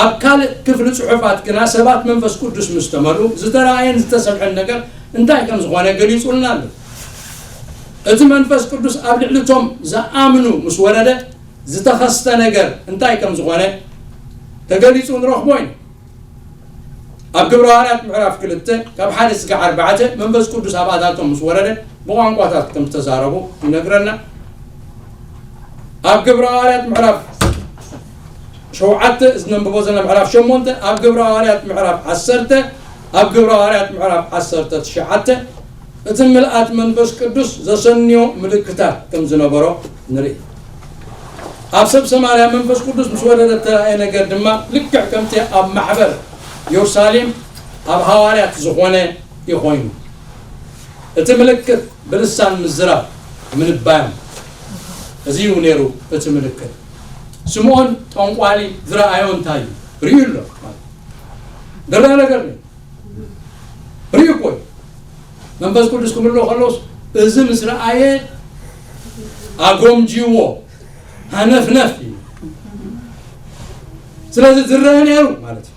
ኣብ ካልእ ክፍሊ ጽሑፋት ግና ሰባት መንፈስ ቅዱስ ምስ ተመልኡ ዝተረኣየን ዝተሰምዐን ነገር እንታይ ከም ዝኾነ ገሊጹልና ኣሎ። እቲ መንፈስ ቅዱስ ኣብ ልዕሊ እቶም ዝኣምኑ ምስ ወረደ ዝተኸስተ ነገር እንታይ ከም ዝኾነ ተገሊጹ ንረኽቦ ኢና። ኣብ ግብረ ሃዋርያት ምዕራፍ ክልተ ካብ ሓደ እስካብ ኣርባዕተ መንፈስ ቅዱስ ኣብኣታቶም ምስ ወረደ ብቋንቋታት ከም ዝተዛረቡ ይነግረና። ኣብ ግብረ ሃዋርያት ምዕራፍ ሸውዓተ፣ እዚ ነንብቦ ዘለና ምዕራፍ ሸሞንተ፣ ኣብ ግብረ ሃዋርያት ምዕራፍ ዓሰርተ፣ ኣብ ግብረ ሃዋርያት ምዕራፍ ዓሰርተ ትሽዓተ እቲ ምልኣት መንፈስ ቅዱስ ዘሰንዮ ምልክታት ከም ዝነበሮ ንርኢ። ኣብ ሰብ ሰማርያ መንፈስ ቅዱስ ምስ ወረደ እተራእየ ነገር ድማ ልክዕ ከምቲ ኣብ ማሕበር የሩሳሌም ኣብ ሃዋርያት ዝኾነ እዩ ኮይኑ። እቲ ምልክት ብልሳን ምዝራብ ምንባዮም። እዚ እዩ ነይሩ እቲ ምልክት። ስምዖን ጠንቋሊ ዝረኣዮ እንታይ እዩ? ርእዩ ኣሎ ማለት ዝረአ ነገር እዩ። ርእዩ እኮ እዩ። መንፈስ ቅዱስ ክምልኦ ከሎስ እዚ ምስ ረኣየ ኣጎምጂዎ፣ ሃነፍነፍ እዩ። ስለዚ ዝረአ ነይሩ ማለት እዩ።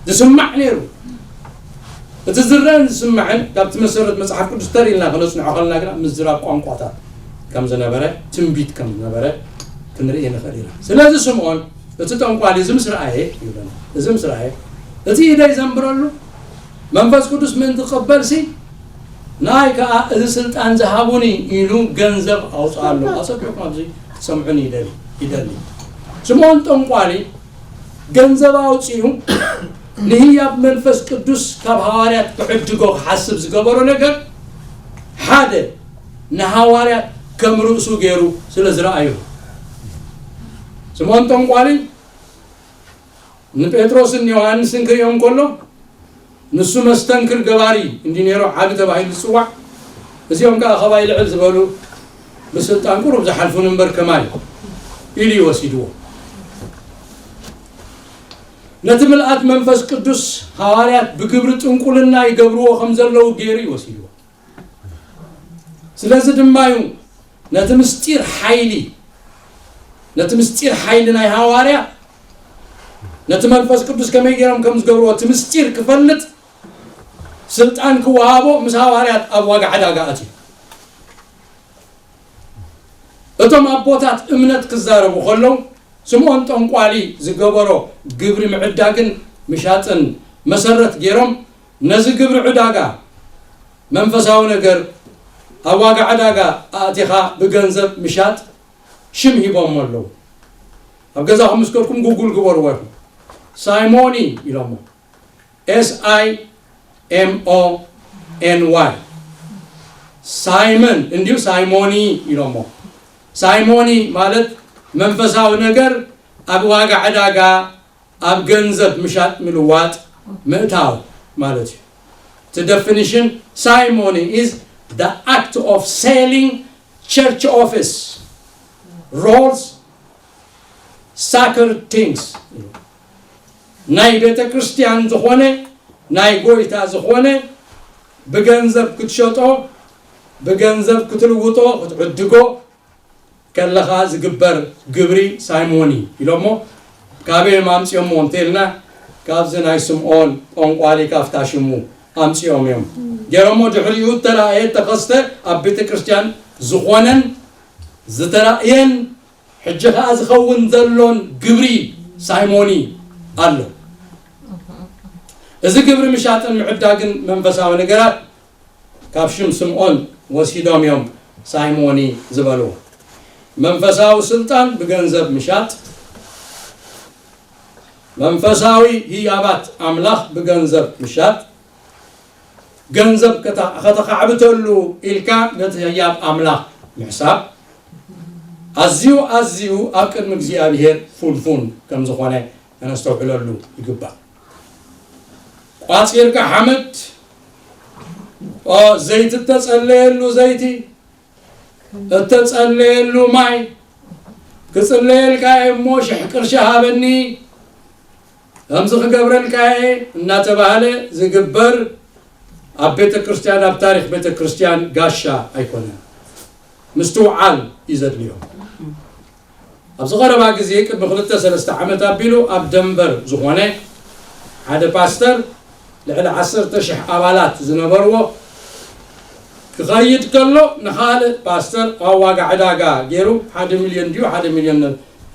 ዝስማዕ ነይሩ። እቲ ዝረአን ዝስማዕን ካብቲ መሰረት መጽሓፍ ቅዱስ ተር ኢልና ከነጽንዖ ከለና ግና ምዝራብ ቋንቋታት ከም ዝነበረ፣ ትንቢት ከም ዝነበረ ክንርኢ ንኽእል ኢና። ስለዚ ስምዖን እቲ ጠንቋሊ እዚ ምስ ረኣየ ይብለና፣ እዚ ምስ ረኣየ እቲ ኢደይ ዘንብረሉ መንፈስ ቅዱስ ምእንቲ ክቕበልሲ ንኣይ ከኣ እዚ ስልጣን ዝሃቡኒ ኢሉ ገንዘብ ኣውፅኣሉ። ኣጸቢቕኩም ኣብዚ ክትሰምዑኒ ይደሊ ይደሊ። ስምዖን ጠንቋሊ ገንዘብ ኣውፂኡ ንህያብ መንፈስ ቅዱስ ካብ ሃዋርያት ክዕድጎ ክሓስብ ዝገበሮ ነገር ሓደ ንሃዋርያት ከም ርእሱ ገይሩ ስለ ዝረኣዩ። ስምዖን ጠንቋሊ ንጴጥሮስን ዮሃንስን ክሪኦም ከሎ ንሱ መስተንክር ገባሪ እንዲ ነይሩ ዓቢ ተባሂሉ ዝጽዋዕ፣ እዚኦም ከኣ ካባይ ልዕል ዝበሉ ብስልጣን ቁሩብ ዝሓልፉን እምበር ከማይ ኢሉ እዩ ወሲድዎ። ነቲ ምልኣት መንፈስ ቅዱስ ሃዋርያት ብግብሪ ጥንቁልና ይገብርዎ ከም ዘለዉ ገይሩ እዩ ወሲድዎ። ስለዚ ድማ እዩ ነቲ ምስጢር ሓይሊ ነቲ ምስጢር ሓይሊ ናይ ሃዋርያ ነቲ መንፈስ ቅዱስ ከመይ ገይሮም ከም ዝገብርዎ እቲ ምስጢር ክፈልጥ ስልጣን ክወሃቦ ምስ ሃዋርያት ኣብ ዋጋ ዕዳጋ ኣትዩ። እቶም ኣቦታት እምነት ክዛረቡ ከለዉ ስምዖን ጠንቋሊ ዝገበሮ ግብሪ ምዕዳግን ምሻጥን መሰረት ገይሮም ነዚ ግብሪ ዕዳጋ መንፈሳዊ ነገር ኣብ ዋጋ ዕዳጋ ኣእቲኻ ብገንዘብ ምሻጥ ሽም ሂቦሞ ኣለዉ። ኣብ ገዛኹም ምስ ከድኩም ጉጉል ግበርዎ ኢኹም። ሳይሞኒ ኢሎሞ። S I M O N Y። ሳይመን እንዲሁ ሳይሞኒ ኢሎሞ። ሳይሞኒ ማለት መንፈሳዊ ነገር ኣብ ዋጋ ዕዳጋ ኣብ ገንዘብ ምሻጥ ምልዋጥ ምእታው ማለት እዩ። The definition ሳይሞኒ is the act of selling church office rolls sacred things ናይ ቤተ ክርስቲያን ዝኾነ ናይ ጎይታ ዝኾነ ብገንዘብ ክትሸጦ ብገንዘብ ክትልውጦ ክትዕድጎ ከለኻ ዝግበር ግብሪ ሳይሞኒ ኢሎሞ ካበይ እዮም ኣምፅኦሞ እንተልና ካብዚ ናይ ስምዖን ጠንቋሊ ካፍታ ሽሙ ኣምፅኦም እዮም ገይሮሞ ድሕሪኡ እተራእየ ተኸስተ ኣብ ቤተ ክርስቲያን ዝኾነን ዝተራእየን ሕጂ ከዓ ዝኸውን ዘሎን ግብሪ ሳይሞኒ ኣሎ። እዚ ግብሪ ምሻጥን ምዕዳግን መንፈሳዊ ነገራት ካብ ሽም ስምዖን ወሲዶም እዮም ሳይሞኒ ዝበልዎ። መንፈሳዊ ስልጣን ብገንዘብ ምሻጥ፣ መንፈሳዊ ህያባት ኣምላኽ ብገንዘብ ምሻጥ፣ ገንዘብ ከተኻዕብተሉ ኢልካ ነቲ ህያብ ኣምላኽ ምሕሳብ ኣዝዩ ኣዝዩ ኣብ ቅድሚ እግዚኣብሔር ፉንፉን ከም ዝኾነ ከነስተውዕለሉ ይግባእ። ቋጺርካ ሓመድ፣ ዘይቲ እተጸለየሉ ዘይቲ፣ እተጸለየሉ ማይ፣ ክጽለየልካ እየ እሞ ሽሕ ቅርሺ ሃበኒ፣ ከምዚ ክገብረልካ እየ እናተባህለ ዝግበር ኣብ ቤተ ክርስቲያን ኣብ ታሪክ ቤተ ክርስቲያን ጋሻ ኣይኮነን። ምስትውዓል እዩ ዘድልዮ። ኣብዚ ቀረባ ግዜ ቅድሚ ክልተ ሰለስተ ዓመት ኣቢሉ ኣብ ደንቨር ዝኾነ ሓደ ፓስተር ልዕሊ ዓሰርተ ሽሕ ኣባላት ዝነበርዎ ክኸይድ ከሎ ንኻልእ ፓስተር ኣብ ዋጋ ዕዳጋ ገይሩ ሓደ ሚልዮን ድዩ ሓደ ሚልዮን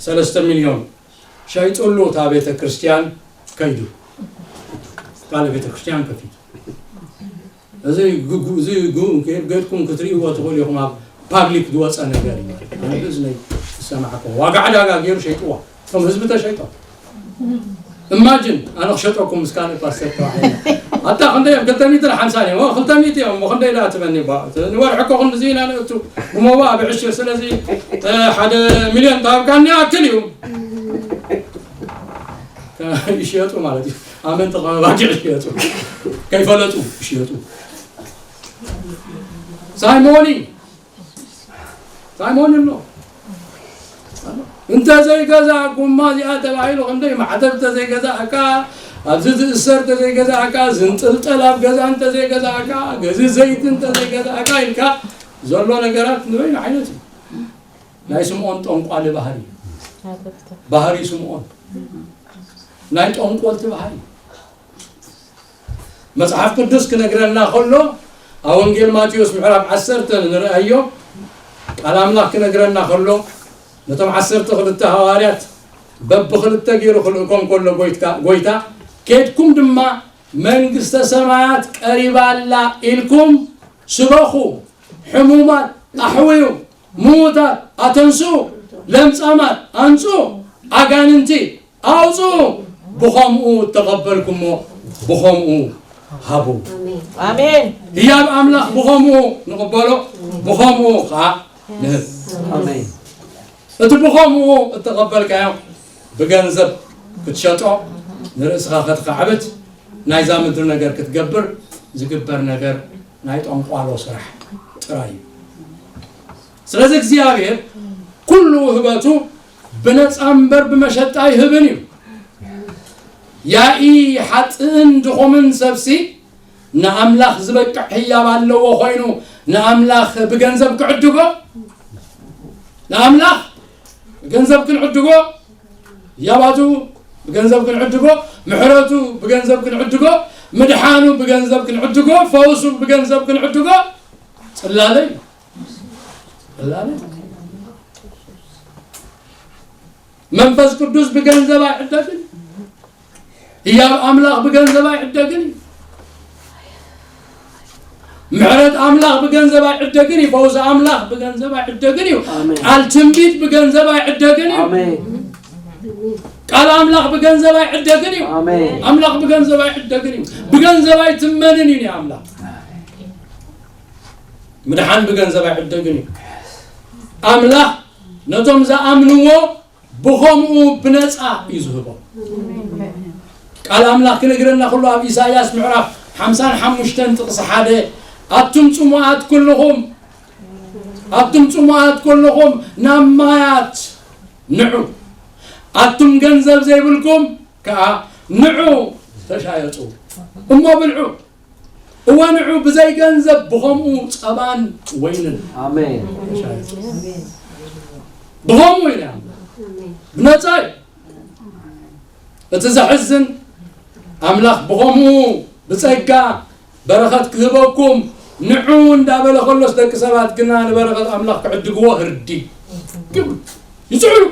ሰለስተ ሚልዮን ሸይጥሉ እታ ቤተ ክርስቲያን ከይዱ ካልእ ቤተ ክርስቲያን ከፊቱ እዚ ግጉ እዚ ግጉ ገድኩም ክትርእይዎ ትኽእሉ ኢኹም ኣብ ፓብሊክ ዝወፀ ነገር እዩ ኣነ ብእዝነይ ዝሰማዕኩም ዋጋ ዕዳጋ ገይሩ ሸይጥዋ እቶም ህዝቢ ተሸይጦም እማጅን ኣነ ክሸጠኩም ምስ ካልእ ፓስተር ተባሂለ ኣታ ክንደይ እዮም ክልተ ሚእትን ሓምሳን እዮም ክልተ ሚእቲ እዮም ሞ ክንደይ ዳ ትበኒ ንወርሒ እኮ ክንድዚ ኢና ንእቱ ብሞባእ ብዕሽር ስለዚ ሓደ ሚልዮን ተሃብካኒ ኣክል እዩ ይሽየጡ ማለት እዩ ኣመንቲ ባጊዕ ይሽየጡ ከይፈለጡ ይሽየጡ ሳይሞኒ ሳይሞኒ ኣሎ። እንተዘይገዛእኩማ እዚኣ ተባሂሉ ክንደይ ማዕተብ እንተዘይገዛእካ፣ ኣብዚ ዝእሰር እንተዘይገዛእካ፣ ዝንጥልጠል ኣብ ገዛ እንተዘይገዛእካ፣ ገዚ ዘይቲ እንተዘይገዛእካ ኢልካ ዘሎ ነገራት ንበይኑ ዓይነት እዩ። ናይ ስምዖን ጠንቋሊ ባህሪ እዩ። ባህሪ ስምዖን ናይ ጠንቆልቲ ባህሪ እዩ። መጽሓፍ ቅዱስ ክነግረና ከሎ፣ ኣብ ወንጌል ማቴዎስ ምዕራፍ ዓሰርተ ንርኣዮ። ቃል ኣምላኽ ክነግረና ከሎ፣ ነቶም ዓሰርተ ክልተ ሃዋርያት በብኽልተ ገይሩ ክልእኮም ከሎ፣ ጎይትካ ጎይታ፣ ኬድኩም ድማ መንግስተ ሰማያት ቀሪባ ኣላ ኢልኩም ስበኹ፣ ሕሙማት ኣሕውዩ፣ ምዉታት ኣተንስኡ፣ ለምጻማት ኣንጹ፣ ኣጋንንቲ ኣውጹ፣ ብኸምኡ እተቐበልኩሞ ብኸምኡ ሃቡ። ኣሜን። ህያብ ኣምላኽ ብኸምኡ ንቕበሎ፣ ብኸምኡ ኸዓ ንህብ። ኣሜን። እቲ ብኸምኡ እተቐበልካዮ ብገንዘብ ክትሸጦ፣ ንርእስኻ ከተኻዕብት፣ ናይዛ ምድሪ ነገር ክትገብር ዝግበር ነገር ናይ ጠንቋሎ ስራሕ ጥራይ እዩ። ስለዚ እግዚኣብሔር ኩሉ ውህበቱ ብነፃ እምበር ብመሸጣ ኣይህብን እዩ። ያኢ ሓጥእን ድኹምን ሰብሲ ንኣምላኽ ዝበቅዕ ህያብ ኣለዎ ኮይኑ ንኣምላኽ ብገንዘብ ክዕድጎ፣ ንኣምላኽ ብገንዘብ ክንዕድጎ፣ ህያባቱ ብገንዘብ ክንዕድጎ፣ ምሕረቱ ብገንዘብ ክንዕድጎ፣ ምድሓኑ ብገንዘብ ክንዕድጎ፣ ፈውሱ ብገንዘብ ክንዕድጎ፣ ጽላለ እዩ። ጽላለ። መንፈስ ቅዱስ ብገንዘብ ኣይዕደግን። ህያብ ኣምላኽ ብገንዘብ ኣይዕደግን እዩ። ምሕረት ኣምላኽ ብገንዘብ ኣይዕደግን እዩ። ፈውሲ ኣምላኽ ብገንዘብ ኣይዕደግን እዩ። ኣሜን። ቃል ትንቢት ብገንዘብ ኣይዕደግን እዩ። ኣሜን። ቃል ኣምላኽ ብገንዘብ ኣይዕደግን እዩ። ኣሜን። ኣምላኽ ብገንዘብ ኣይዕደግን እዩ። ብገንዘብ ኣይትመንን እዩ ኣምላኽ። ምድሓን ብገንዘብ ኣይዕደግን እዩ። ኣምላኽ ነቶም ዝኣምንዎ ብኸምኡ ብነጻ እዩ ዝህቦም። ቃል ኣምላኽ ክነግረና ከሎ ኣብ ኢሳይያስ ምዕራፍ ሓምሳን ሓሙሽተን ጥቕሲ ሓደ፣ ኣቱም ጽሙኣት ኩልኹም፣ ኣቱም ጽሙኣት ኩልኹም ናብ ማያት ንዑ፣ ኣቱም ገንዘብ ዘይብልኩም ከኣ ንዑ ተሻየጡ እሞ ብልዑ። እወ ንዑ ብዘይ ገንዘብ ብኸምኡ ጸባን ወይንን ኣሜን። ተሻየጡ። ብኸምኡ እዩ ኣምላኽ። ብነጻ እዩ። እቲ ዘሕዝን ኣምላኽ ብኸምኡ ብጸጋ በረኸት ክህበኩም ንዑ እንዳበለ ከሎስ ደቂ ሰባት ግና ንበረኸት ኣምላኽ ክዕድግዎ ህርዲ ግብሩ ይጽዕሩ።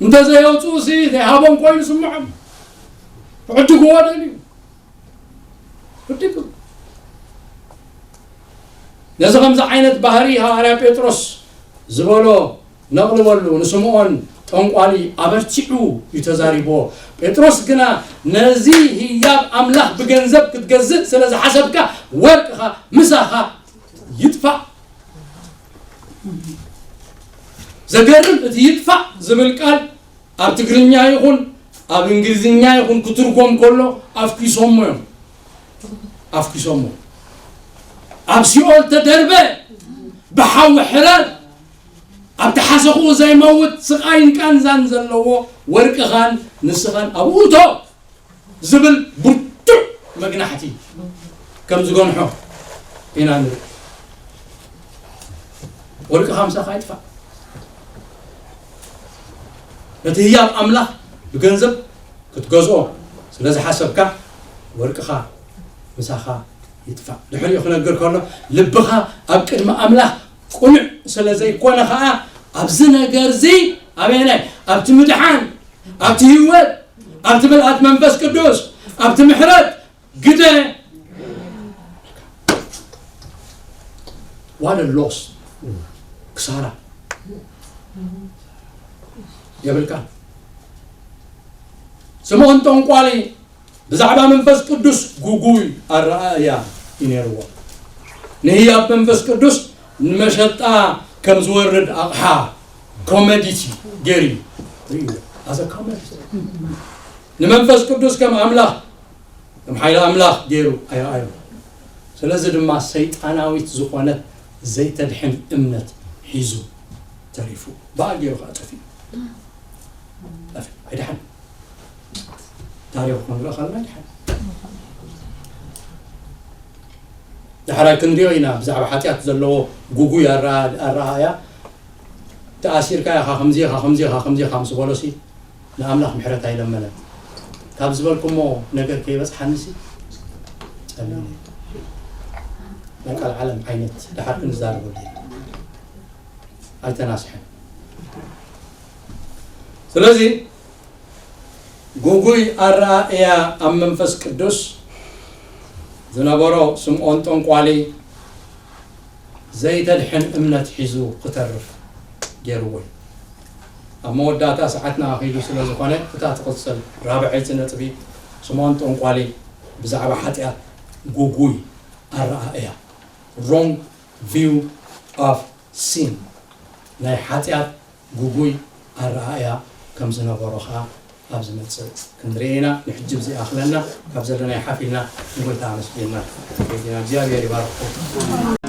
እንተዘየውፅኡ ሲ ዘይሃቦም ኮይኑ ስምዖም ክዕድግዎ ደልዩ። ነዚ ከምዚ ዓይነት ባህሪ ሃዋርያ ጴጥሮስ ዝበሎ ነቕልበሉ። ንስምዖን ጠንቋሊ ኣበርቲዑ እዩ ተዛሪብዎ። ጴጥሮስ ግና ነዚ ህያብ ኣምላኽ ብገንዘብ ክትገዝእ ስለ ዝሓሰብካ ወርቅኻ ምሳኻ ይጥፋእ። ዘገርም እቲ ይጥፋእ ዝብል ቃል ኣብ ትግርኛ ይኹን ኣብ እንግሊዝኛ ይኹን ክትርጎም ከሎ ኣፍኪሶሞ እዮም። ኣፍኪሶሞ ኣብ ሲኦል ተደርበ ብሓዊ ሕረር ኣብቲ ሓሰኽኡ ዘይመውት ስቓይን ቃንዛን ዘለዎ ወርቅኻን ንስኻን ኣብኡ እቶ ዝብል ብርቱዕ መግናሕቲ ከም ዝገንሖ ኢና ንርኢ። ወርቅኻ ምሳኻ ይጥፋእ። ነቲ ህያብ ኣምላኽ ብገንዘብ ክትገዝኦ ስለ ዝሓሰብካ ወርቅኻ ምሳኻ ይጥፋእ። ድሕሪኡ ክነግር ከሎ ልብኻ ኣብ ቅድሚ ኣምላኽ ቅኑዕ ስለ ዘይኮነ ኸኣ ኣብዚ ነገርዚ ኣበየናይ ኣብቲ ምድሓን ኣብቲ ህይወት ኣብቲ ምልኣት መንፈስ ቅዱስ ኣብቲ ምሕረት ግደ ዋደ ሎስ ክሳራ የብልካ። ስምዖን ጠንቋሊ ብዛዕባ መንፈስ ቅዱስ ጉጉይ ኣረኣእያ እዩ ነይርዎ። ንህያብ መንፈስ ቅዱስ ንመሸጣ ከም ዝወርድ ኣቕሓ ኮመዲቲ ገይሩ እዩ ርእይዎ። ኣዘ ኮመዲቲ ንመንፈስ ቅዱስ ከም ኣምላኽ ከም ሓይሊ ኣምላኽ ገይሩ ኣይረኣዮ። ስለዚ ድማ ሰይጣናዊት ዝኾነት ዘይተድሕን እምነት ሒዙ ተሪፉ። ብኣ ገይሩ ከዓ ጠፊኡ። ጠፊኡ። ኣይደሓን። ታሪኹ ክንርኢ ከለና ኣይደሓን። ዳሕራይ ክንሪኦ ኢና ብዛዕባ ሓጢኣት ዘለዎ ጉጉይ ኣረኣእያ። ተኣሲርካ ኢኻ ከምዚ ኢኻ ከምዚ ኢኻ ከምዚ ኢኻ ምስ በሎሲ ንኣምላኽ ምሕረት ኣይለመነን። ካብ ዝበልኩሞ ነገር ከይበጽሓንሲ ጸልዩ። ናይ ቃል ዓለም ዓይነት ድሓር ክንዛረበሉ ኣይተናስሐን። ስለዚ ጉጉይ ኣረኣእያ ኣብ መንፈስ ቅዱስ ዝነበሮ ስምዖን ጠንቋሊ ዘይተድሕን እምነት ሒዙ ክተርፍ ገይርዎ እዩ። ኣብ መወዳእታ ሰዓትና ኣኺሉ ስለ ዝኾነ እታ ትቕጽል ራብዐይቲ ነጥቢ ስምዖን ጠንቋሊ ብዛዕባ ሓጢኣት ጉጉይ ኣረኣእያ፣ wrong view of sin፣ ናይ ሓጢኣት ጉጉይ ኣረኣእያ ከም ዝነበሮ ኸዓ ኣብ ዝመጽእ ክንርኢ ኢና። ንሕጂ ብዚ ኣኽለና ካብ ዘለናይ ሓፊልና ንጎይታ ኣመስጊንና ጌና እግዚኣብሔር ይባርኩም።